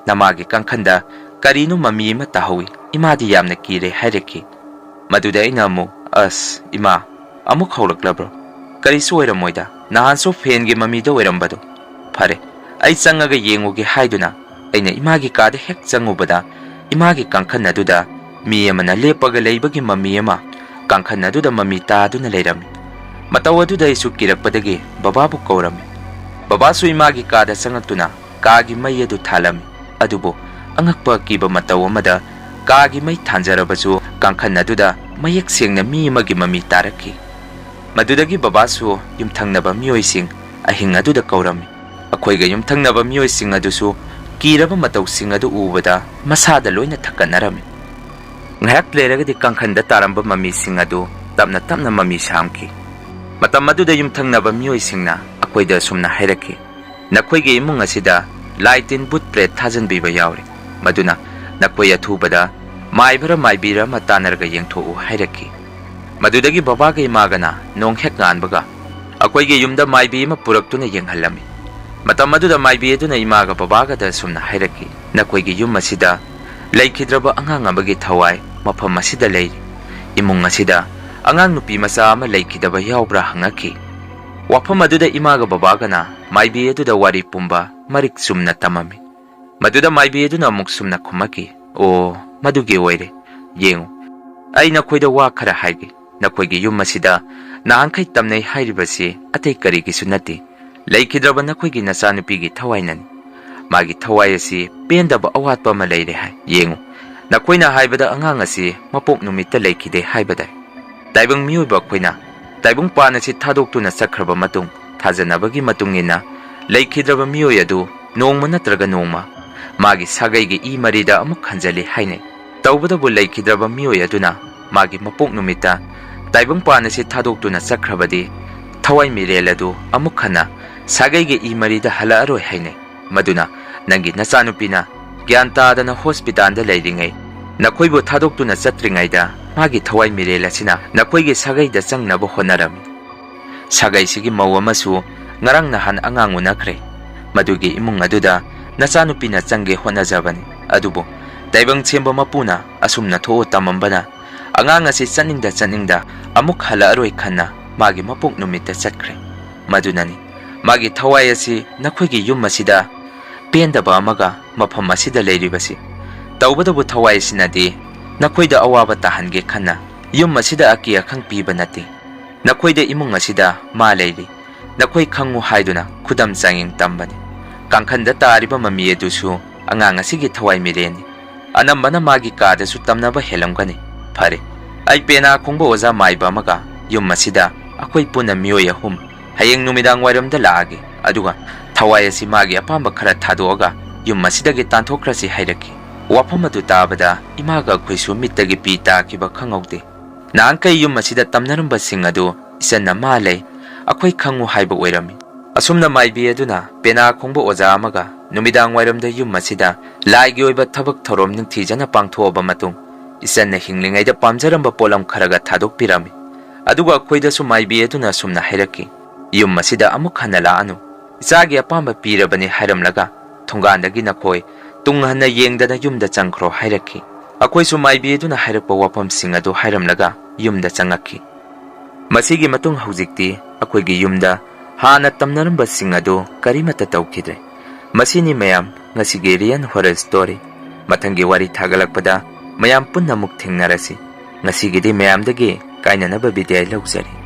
ꯅꯃꯥꯒꯤ ꯀꯥꯡꯈꯟꯗ ꯀꯔꯤꯅꯣ ꯃꯃꯤ ꯑꯃ ꯇꯥꯍꯧꯏ꯫ ꯏꯃꯥꯗꯤ ꯌꯥꯝꯅ ꯀꯤꯔꯦ" ꯍꯥꯏꯔꯛꯈꯤ꯫ ꯃꯗꯨꯗ ꯑꯩꯅ ꯑꯃꯨꯛ, "ꯑꯁ, ꯏꯃꯥ, ꯑꯃꯨꯛ ꯍꯧꯔꯛꯂꯕ꯭ꯔꯣ? ꯀꯔꯤꯁꯨ ꯑꯣꯏꯔꯝꯃꯣꯏꯗ꯫ ꯅꯍꯥꯟꯁꯨ ꯐꯦꯟꯒꯤ ꯃꯃꯤꯗ ꯑꯣꯏꯔꯝꯕꯗꯣ꯫ ꯐꯔꯦ, ꯑꯩ ꯆꯪꯉꯒ ꯌꯦꯡꯉꯨꯒꯦ" ꯍꯥꯏꯗꯨꯅ ꯑꯩꯅ ꯏꯃꯥꯒꯤ ꯀꯥꯗ ꯍꯦꯛ ꯆꯪꯉꯨꯕꯗ ꯏꯃꯥꯒꯤ ꯀꯥꯡꯈꯟ ꯑꯗꯨꯗ ꯃꯤ ꯑꯃꯅ ꯂꯦꯞꯄꯒ ꯂꯩꯕꯒꯤ ꯃꯃꯤ ꯑꯃ ꯀꯥꯡꯈꯟ ꯑꯗꯨꯗ ꯃꯃꯤ ꯇꯥꯗꯨꯅ ꯂꯩꯔꯝꯃꯤ꯫ ꯃꯇꯧ ꯑꯗꯨꯗ ꯑꯩꯁꯨ ꯀꯤꯔꯛꯄꯗꯒꯤ ꯕꯕꯥꯕꯨ ꯀꯧꯔꯝꯃꯤ꯫ ꯕꯕꯥꯁꯨ ꯏꯃꯥꯒꯤ ꯀꯥꯗ ꯆꯪꯉꯛꯇꯨꯅ ꯀꯥꯒꯤ ꯃꯩ ꯑꯗꯨ ꯊꯥꯜꯂꯝꯃꯤ꯫ ꯑꯗꯨꯕꯨ ꯑꯉꯛꯄ ꯑꯀꯤꯕ ꯃꯇꯧ ꯑꯃꯗ ꯀꯥꯒꯤ ꯃꯩ ꯊꯥꯟꯖꯔꯕꯁꯨ ꯀꯥꯡꯈꯟ ꯑꯗꯨꯗ ꯃꯌꯦꯛ ꯁꯦꯡꯅ ꯃꯤ ꯑꯃꯒꯤ ꯃꯃꯤ ꯇꯥꯔꯛꯈꯤ꯫ ꯃꯗꯨꯗꯒꯤ ꯕꯕꯥꯁꯨ ꯌꯨꯝꯊꯪꯅꯕ ꯃꯤꯑꯣꯏꯁꯤꯡ ꯑꯍꯤꯡ ꯑꯗꯨꯗ ꯀꯧꯔꯝꯃꯤ꯫ ꯑꯩꯈꯣꯏꯒ ꯌꯨꯝꯊꯪꯅꯕ ꯃꯤꯑꯣꯏꯁꯤꯡ ꯑꯗꯨꯁꯨ ꯀꯤꯔꯕ ꯃꯇꯧꯁꯤꯡ ꯑꯗꯨ ꯎꯕꯗ ꯃꯁꯥꯗ ꯂꯣꯏꯅ ꯊꯛꯀꯠꯅꯔꯝꯃꯤ꯫ ꯉꯥꯏꯍꯥꯛ ꯂꯩꯔꯒꯗꯤ ꯀꯥꯡꯈꯟꯗ ꯇꯥꯔꯝꯕ ꯃꯃꯤꯁꯤꯡ ꯑꯗꯨ ꯇꯞꯅ ꯇꯞꯅ ꯃꯃꯤ ꯁꯥꯝꯈꯤ꯫ ꯃꯇꯝ ꯑꯗꯨꯗ ꯌꯨꯝꯊꯪꯅꯕ ꯃꯤꯑꯣꯏꯁꯤꯡꯅ ꯑꯩꯈꯣꯏꯗ ꯑꯁꯨꯝꯅ ꯍꯥꯏꯔꯛꯈꯤ, "ꯅꯈꯣꯏꯒꯤ ꯏꯃꯨꯡ ꯑꯁꯤꯗ ꯂꯥꯏ ꯇꯤꯟ ꯚꯨꯠ ꯄ꯭ꯔꯦꯠ ꯊꯥꯖꯤꯟꯕꯤꯕ ꯌꯥꯎꯔꯦ꯫ ꯃꯗꯨꯅ ꯅꯈꯣꯏ ꯑꯊꯨꯕꯗ ꯃꯥꯏꯕꯔ ꯃꯥꯏꯕꯤꯔ ꯑꯃ ꯇꯥꯟꯅꯔꯒ ꯌꯦꯡꯊꯣꯛꯎ" ꯍꯥꯏꯔꯛꯈꯤ꯫ ꯃꯗꯨꯗꯒꯤ ꯕꯕꯥꯒ ꯏꯃꯥꯒꯅ ꯅꯣꯡ ꯍꯦꯛ ꯉꯥꯟꯕꯒ ꯑꯩꯈꯣꯏꯒꯤ ꯌꯨꯝꯗ ꯃꯥꯏꯕꯤ ꯑꯃ ꯄꯨꯔꯛꯇꯨꯅ ꯌꯦꯡꯍꯜꯂꯝꯃꯤ꯫ ꯃꯇꯝ ꯑꯗꯨꯗ ꯃꯥꯏꯕꯤ ꯑꯗꯨꯅ ꯏꯃꯥꯒ ꯕꯕꯥꯒꯗ ꯑꯁꯨꯝꯅ ꯍꯥꯏꯔꯛꯈꯤ, "ꯅꯈꯣꯏꯒꯤ ꯌꯨꯝ ꯑꯁꯤꯗ ꯂꯩꯈꯤꯗ꯭ꯔꯕ ꯑꯉꯥꯡ ꯑꯃꯒꯤ ꯊꯋꯥꯏ ꯃꯐꯝ ꯑꯁꯤꯗ ꯂꯩꯔꯤ꯫ ꯏꯃꯨꯡ ꯑꯁꯤꯗ ꯑꯉꯥꯡ ꯅꯨꯄꯤ ꯃꯆꯥ ꯑꯃ ꯂꯩꯈꯤꯗꯕ ꯌꯥꯎꯕ꯭ꯔꯥ ꯍꯪꯉꯛꯈꯤ꯫ ꯋꯥꯐꯝ ꯑꯗꯨꯗ ꯏꯃꯥꯒ ꯕꯕꯥꯒꯅ ꯃꯥꯏꯕꯤ ꯑꯗꯨꯗ ꯋꯥꯔꯤ ꯄꯨꯝꯕ ꯃꯔꯤꯛ ꯆꯨꯝꯅ ꯇꯝꯃꯝꯃꯤ꯫ ꯃꯗꯨꯗ ꯃꯥꯏꯕꯤ ꯑꯗꯨꯅ ꯑꯃꯨꯛ ꯁꯨꯝꯅ ꯈꯨꯝꯃꯛꯈꯤ, "ꯑꯣ, ꯃꯗꯨꯒꯤ ꯑꯣꯏꯔꯦ꯫ ꯌꯦꯡꯉꯨ, ꯑꯩ ꯅꯈꯣꯏꯗ ꯋꯥ ꯈꯔ ꯍꯥꯏꯒꯦ꯫ ꯅꯈꯣꯏꯒꯤ ꯌꯨꯝ ꯑꯁꯤꯗ ꯅꯍꯥꯟꯈꯩ ꯇꯝꯅꯩ ꯍꯥꯏꯔꯤꯕꯁꯤ ꯑꯇꯩ ꯀꯔꯤꯒꯤꯁꯨ ꯅꯠꯇꯦ, ꯂꯩꯈꯤꯗ꯭ꯔꯕ ꯅꯈꯣꯏꯒꯤ ꯅꯆꯥꯅꯨꯄꯤꯒꯤ ꯊꯋꯥꯏꯅꯅꯤ꯫ ꯃꯥꯒꯤ ꯊꯋꯥꯏ ꯑꯁꯤ ꯄꯦꯟꯗꯕ ꯑꯋꯥꯠꯄ ꯑꯃ ꯂꯩꯔꯦ ꯍꯥꯏ꯫ ꯌꯦꯡꯉꯨ, ꯅꯈꯣꯏꯅ ꯍꯥꯏꯕꯗ ꯑꯉꯥꯡ ꯑꯁꯤ ꯃꯄꯣꯛ ꯅꯨꯃꯤꯠꯇ ꯂꯩꯈꯤꯗꯦ ꯍꯥꯏꯕꯗꯥꯏ? ꯇꯥꯏꯕꯪ ꯃꯤꯑꯣꯏꯕ ꯑꯩꯈꯣꯏꯅ ꯇꯥꯏꯕꯪ ꯄꯥꯟ ꯑꯁꯤ ꯊꯥꯗꯣꯛꯇꯨꯅ ꯆꯠꯈ꯭ꯔꯕ ꯃꯇꯨꯡ, ꯊꯥꯖꯅꯕꯒꯤ ꯃꯇꯨꯡ ꯏꯟꯅ ꯂꯩꯈꯤꯗ꯭ꯔꯕ ꯃꯤꯑꯣꯏ ꯑꯗꯨ ꯅꯣꯡꯃ ꯅꯠꯇ꯭ꯔꯒ ꯅꯣꯡꯃ ꯃꯥꯒꯤ ꯁꯥꯒꯩꯒꯤ ꯏ ꯃꯔꯤꯗ ꯑꯃꯨꯛ ꯍꯟꯖꯤꯜꯂꯤ ꯍꯥꯏꯅꯩ꯫ ꯇꯧꯕꯇꯕꯨ ꯂꯩꯈꯤꯗ꯭ꯔꯕ ꯃꯤꯑꯣꯏ ꯑꯗꯨꯅ ꯃꯥꯒꯤ ꯃꯄꯣꯛ ꯅꯨꯃꯤꯠꯇ ꯇꯥꯏꯕꯪ ꯄꯥꯟ ꯑꯁꯤ ꯊꯥꯗꯣꯛꯇꯨꯅ ꯆꯠꯈ꯭ꯔꯕꯗꯤ ꯊꯋꯥꯏ ꯃꯤꯔꯦꯜ ꯑꯗꯨ ꯑꯃꯨꯛ ꯍꯟꯅ ꯁꯥꯒꯩꯒꯤ ꯏ ꯃꯔꯤꯗ ꯍꯜꯂꯛꯑꯔꯣꯏ ꯍꯥꯏꯅꯩ꯫ ꯃꯗꯨꯅ ꯅꯪꯒꯤ ꯅꯆꯥꯅꯨꯄꯤꯅ ꯒ꯭ꯌꯥꯟ ꯇꯥꯗꯅ ꯍꯣꯁꯄꯤꯇꯥꯜꯗ ꯂꯩꯔꯤꯉꯩ, ꯅꯈꯣꯏꯕꯨ ꯊꯥꯗꯣꯛꯇꯨꯅ ꯆꯠꯇ꯭ꯔꯤꯉꯩꯗ ꯃꯥꯒꯤ ꯊꯋꯥꯏ ꯃꯤꯔꯦꯜ ꯑꯁꯤꯅ ꯅꯈꯣꯏꯒꯤ ꯁꯥꯒꯩꯗ ꯆꯪꯅꯕ ꯍꯣꯠꯅꯔꯝꯃꯤ꯫ ꯁꯥꯒꯩꯁꯤꯒꯤ ꯃꯧ ꯑꯃꯁꯨ ꯉꯔꯥꯡ ꯅꯍꯥꯟ ꯑꯉꯥꯡ ꯎꯅꯈ꯭ꯔꯦ꯫ ꯃꯗꯨꯒꯤ ꯏꯃꯨꯡ ꯑꯗꯨꯗ ꯅꯆꯥꯅꯨꯄꯤꯅ ꯆꯪꯒꯦ ꯍꯣꯠꯅꯖꯕꯅꯤ꯫ ꯑꯗꯨꯕꯨ ꯇꯥꯏꯕꯪ ꯁꯦꯝꯕ ꯃꯄꯨꯅ ꯑꯁꯨꯝꯅ ꯊꯣꯛꯑꯣ ꯇꯝꯃꯝꯕꯅ ꯑꯉꯥꯡ ꯑꯁꯤ ꯆꯠꯅꯤꯡꯗ ꯆꯠꯅꯤꯡꯗ ꯑꯃꯨꯛ ꯍꯜꯂꯛꯑꯔꯣꯏ ꯈꯟꯅ ꯃꯥꯒꯤ ꯃꯄꯣꯛ ꯅꯨꯃꯤꯠꯇ ꯆꯠꯈ꯭ꯔꯦ꯫ ꯃꯗꯨꯅꯅꯤ ꯃꯥꯒꯤ ꯊꯋꯥꯏ ꯑꯁꯤ ꯅꯈꯣꯏꯒꯤ ꯌꯨꯝ ꯑꯁꯤꯗ ꯄꯦꯟꯗꯕ ꯑꯃꯒ ꯃꯐꯝ ꯑꯁꯤꯗ ꯂꯩꯔꯤꯕꯁꯤ꯫ ꯇꯧꯕꯇꯕꯨ ꯊꯋꯥꯏ ꯑꯁꯤꯅꯗꯤ ꯅꯈꯣꯏꯗ ꯑꯋꯥꯕ ꯇꯥꯍꯟꯒꯦ ꯈꯟꯅ ꯌꯨꯝ ꯑꯁꯤꯗ ꯑꯀꯤ ꯑꯈꯪ ꯄꯤꯕ ꯅꯠꯇꯦ꯫ ꯅꯈꯣꯏꯗ ꯏꯃꯨꯡ ꯑꯁꯤꯗ ꯃꯥ ꯂꯩꯔꯤ, ꯅꯈꯣꯏ ꯈꯪꯉꯨ ꯍꯥꯏꯗꯨꯅ ꯈꯨꯗꯝ ꯆꯥꯡꯌꯦꯡ ꯇꯝꯕꯅꯤ꯫ ꯀꯥꯡꯈꯟꯗ ꯇꯥꯔꯤꯕ ꯃꯃꯤ ꯑꯗꯨꯁꯨ ꯑꯉꯥꯡ ꯑꯁꯤꯒꯤ ꯊꯋꯥꯏ ꯃꯤꯔꯦꯜꯅꯤ꯫ ꯑꯅꯝꯕꯅ ꯃꯥꯒꯤ ꯀꯥꯗꯁꯨ ꯇꯝꯅꯕ ꯍꯦꯜꯂꯝꯒꯅꯤ꯫ ꯐꯔꯦ, ꯑꯩ ꯄꯦꯅꯥ ꯈꯣꯡꯕ ꯑꯣꯖꯥ ꯃꯥꯏꯕ ꯑꯃꯒ ꯌꯨꯝ ꯑꯁꯤꯗ ꯑꯩꯈꯣꯏ ꯄꯨꯟꯅ ꯃꯤꯑꯣꯏ ꯑꯍꯨꯝ ꯍꯌꯦꯡ ꯅꯨꯃꯤꯗꯥꯡ ꯋꯥꯏꯔꯝꯗ ꯂꯥꯛꯑꯒꯦ, ꯑꯗꯨꯒ ꯊꯋꯥꯏ ꯑꯁꯤ ꯃꯥꯒꯤ ꯑꯄꯥꯝꯕ ꯈꯔ ꯊꯥꯗꯣꯛꯑꯒ ꯌꯨꯝ ꯑꯁꯤꯗꯒꯤ ꯇꯥꯟꯊꯣꯛꯈ꯭ꯔꯁꯤ ꯍꯥꯏꯔꯛꯈꯤ꯫ ꯋꯥꯐꯝ ꯑꯗꯨ ꯇꯥꯕꯗ ꯏꯃꯥꯒ ꯑꯩꯈꯣꯏꯁꯨ ꯃꯤꯠꯇꯒꯤ ꯄꯤ ꯇꯥꯈꯤꯕ ꯈꯪꯍꯧꯗꯦ꯫ ꯅꯍꯥꯟꯈꯩ ꯌꯨꯝ ꯑꯁꯤꯗ ꯇꯝꯅꯔꯝꯕꯁꯤꯡ ꯑꯗꯨ ꯏꯆꯟꯅ ꯃꯥ ꯂꯩ, ꯑꯩꯈꯣꯏ ꯈꯪꯉꯨ ꯍꯥꯏꯕ ꯑꯣꯏꯔꯝꯃꯤ꯫ ꯑꯁꯨꯝꯅ ꯃꯥꯏꯕꯤ ꯑꯗꯨꯅ ꯄꯦꯅꯥ ꯈꯣꯡꯕ ꯑꯣꯖꯥ ꯑꯃꯒ ꯅꯨꯃꯤꯗꯥꯡ ꯋꯥꯏꯔꯝꯗ ꯌꯨꯝ ꯑꯁꯤꯗ ꯂꯥꯏꯒꯤ ꯑꯣꯏꯕ ꯊꯕꯛ ꯊꯧꯔꯝ ꯅꯤꯡꯊꯤꯖꯅ ꯄꯥꯡꯊꯣꯛꯑꯕ ꯃꯇꯨꯡ, ꯏꯆꯟꯅ ꯍꯤꯡꯂꯤꯉꯩꯗ ꯄꯥꯝꯖꯔꯝꯕ ꯄꯣꯠꯂꯝ ꯈꯔꯒ ꯊꯥꯗꯣꯛꯄꯤꯔꯝꯃꯤ꯫ ꯑꯗꯨꯒ ꯑꯩꯈꯣꯏꯗꯁꯨ ꯃꯥꯏꯕꯤ ꯑꯗꯨꯅ ꯑꯁꯨꯝꯅ ꯍꯥꯏꯔꯛꯈꯤ, "ꯌꯨꯝ ꯑꯁꯤꯗ ꯑꯃꯨꯛ ꯍꯟꯅ ꯂꯥꯛꯑꯅꯨ꯫ ꯏꯆꯥꯒꯤ ꯑꯄꯥꯝꯕ ꯄꯤꯔꯕꯅꯤ ꯍꯥꯏꯔꯝꯂꯒ ꯊꯣꯡꯒꯥꯟꯗꯒꯤ ꯅꯈꯣꯏ ꯇꯨꯡ ꯍꯟꯅ ꯌꯦꯡꯗꯅ ꯌꯨꯝꯗ ꯆꯪꯈ꯭ꯔꯣ" ꯍꯥꯏꯔꯛꯈꯤ꯫ ꯑꯩꯈꯣꯏꯁꯨ ꯃꯥꯏꯕꯤ ꯑꯗꯨꯅ ꯍꯥꯏꯔꯛꯄ ꯋꯥꯐꯝꯁꯤꯡ ꯑꯗꯨ ꯍꯥꯏꯔꯝꯂꯒ ꯌꯨꯝꯗ ꯆꯪꯉꯛꯈꯤ꯫ ꯃꯁꯤꯒꯤ ꯃꯇꯨꯡ ꯍꯧꯖꯤꯛꯇꯤ ꯑꯩꯈꯣꯏꯒꯤ ꯌꯨꯝꯗ ꯍꯥꯟꯅ ꯇꯝꯅꯔꯝꯕꯁꯤꯡ ꯑꯗꯨ ꯀꯔꯤꯃꯠꯇ ꯇꯧꯈꯤꯗ꯭ꯔꯦ꯫ ꯃꯁꯤꯅꯤ ꯃꯌꯥꯝ ꯉꯁꯤꯒꯤ Real Horror Story꯫ ꯃꯊꯪꯒꯤ ꯋꯥꯔꯤ ꯊꯥꯒꯠꯂꯛꯄꯗ ꯃꯌꯥꯝ ꯄꯨꯟꯅ ꯑꯃꯨꯛ ꯊꯦꯡꯅꯔꯁꯤ꯫ ꯉꯁꯤꯒꯤꯗꯤ ꯃꯌꯥꯝꯗꯒꯤ ꯀꯥꯏꯅꯅꯕ ꯕꯤꯗꯥꯏ ꯂꯧꯖꯔꯤ꯫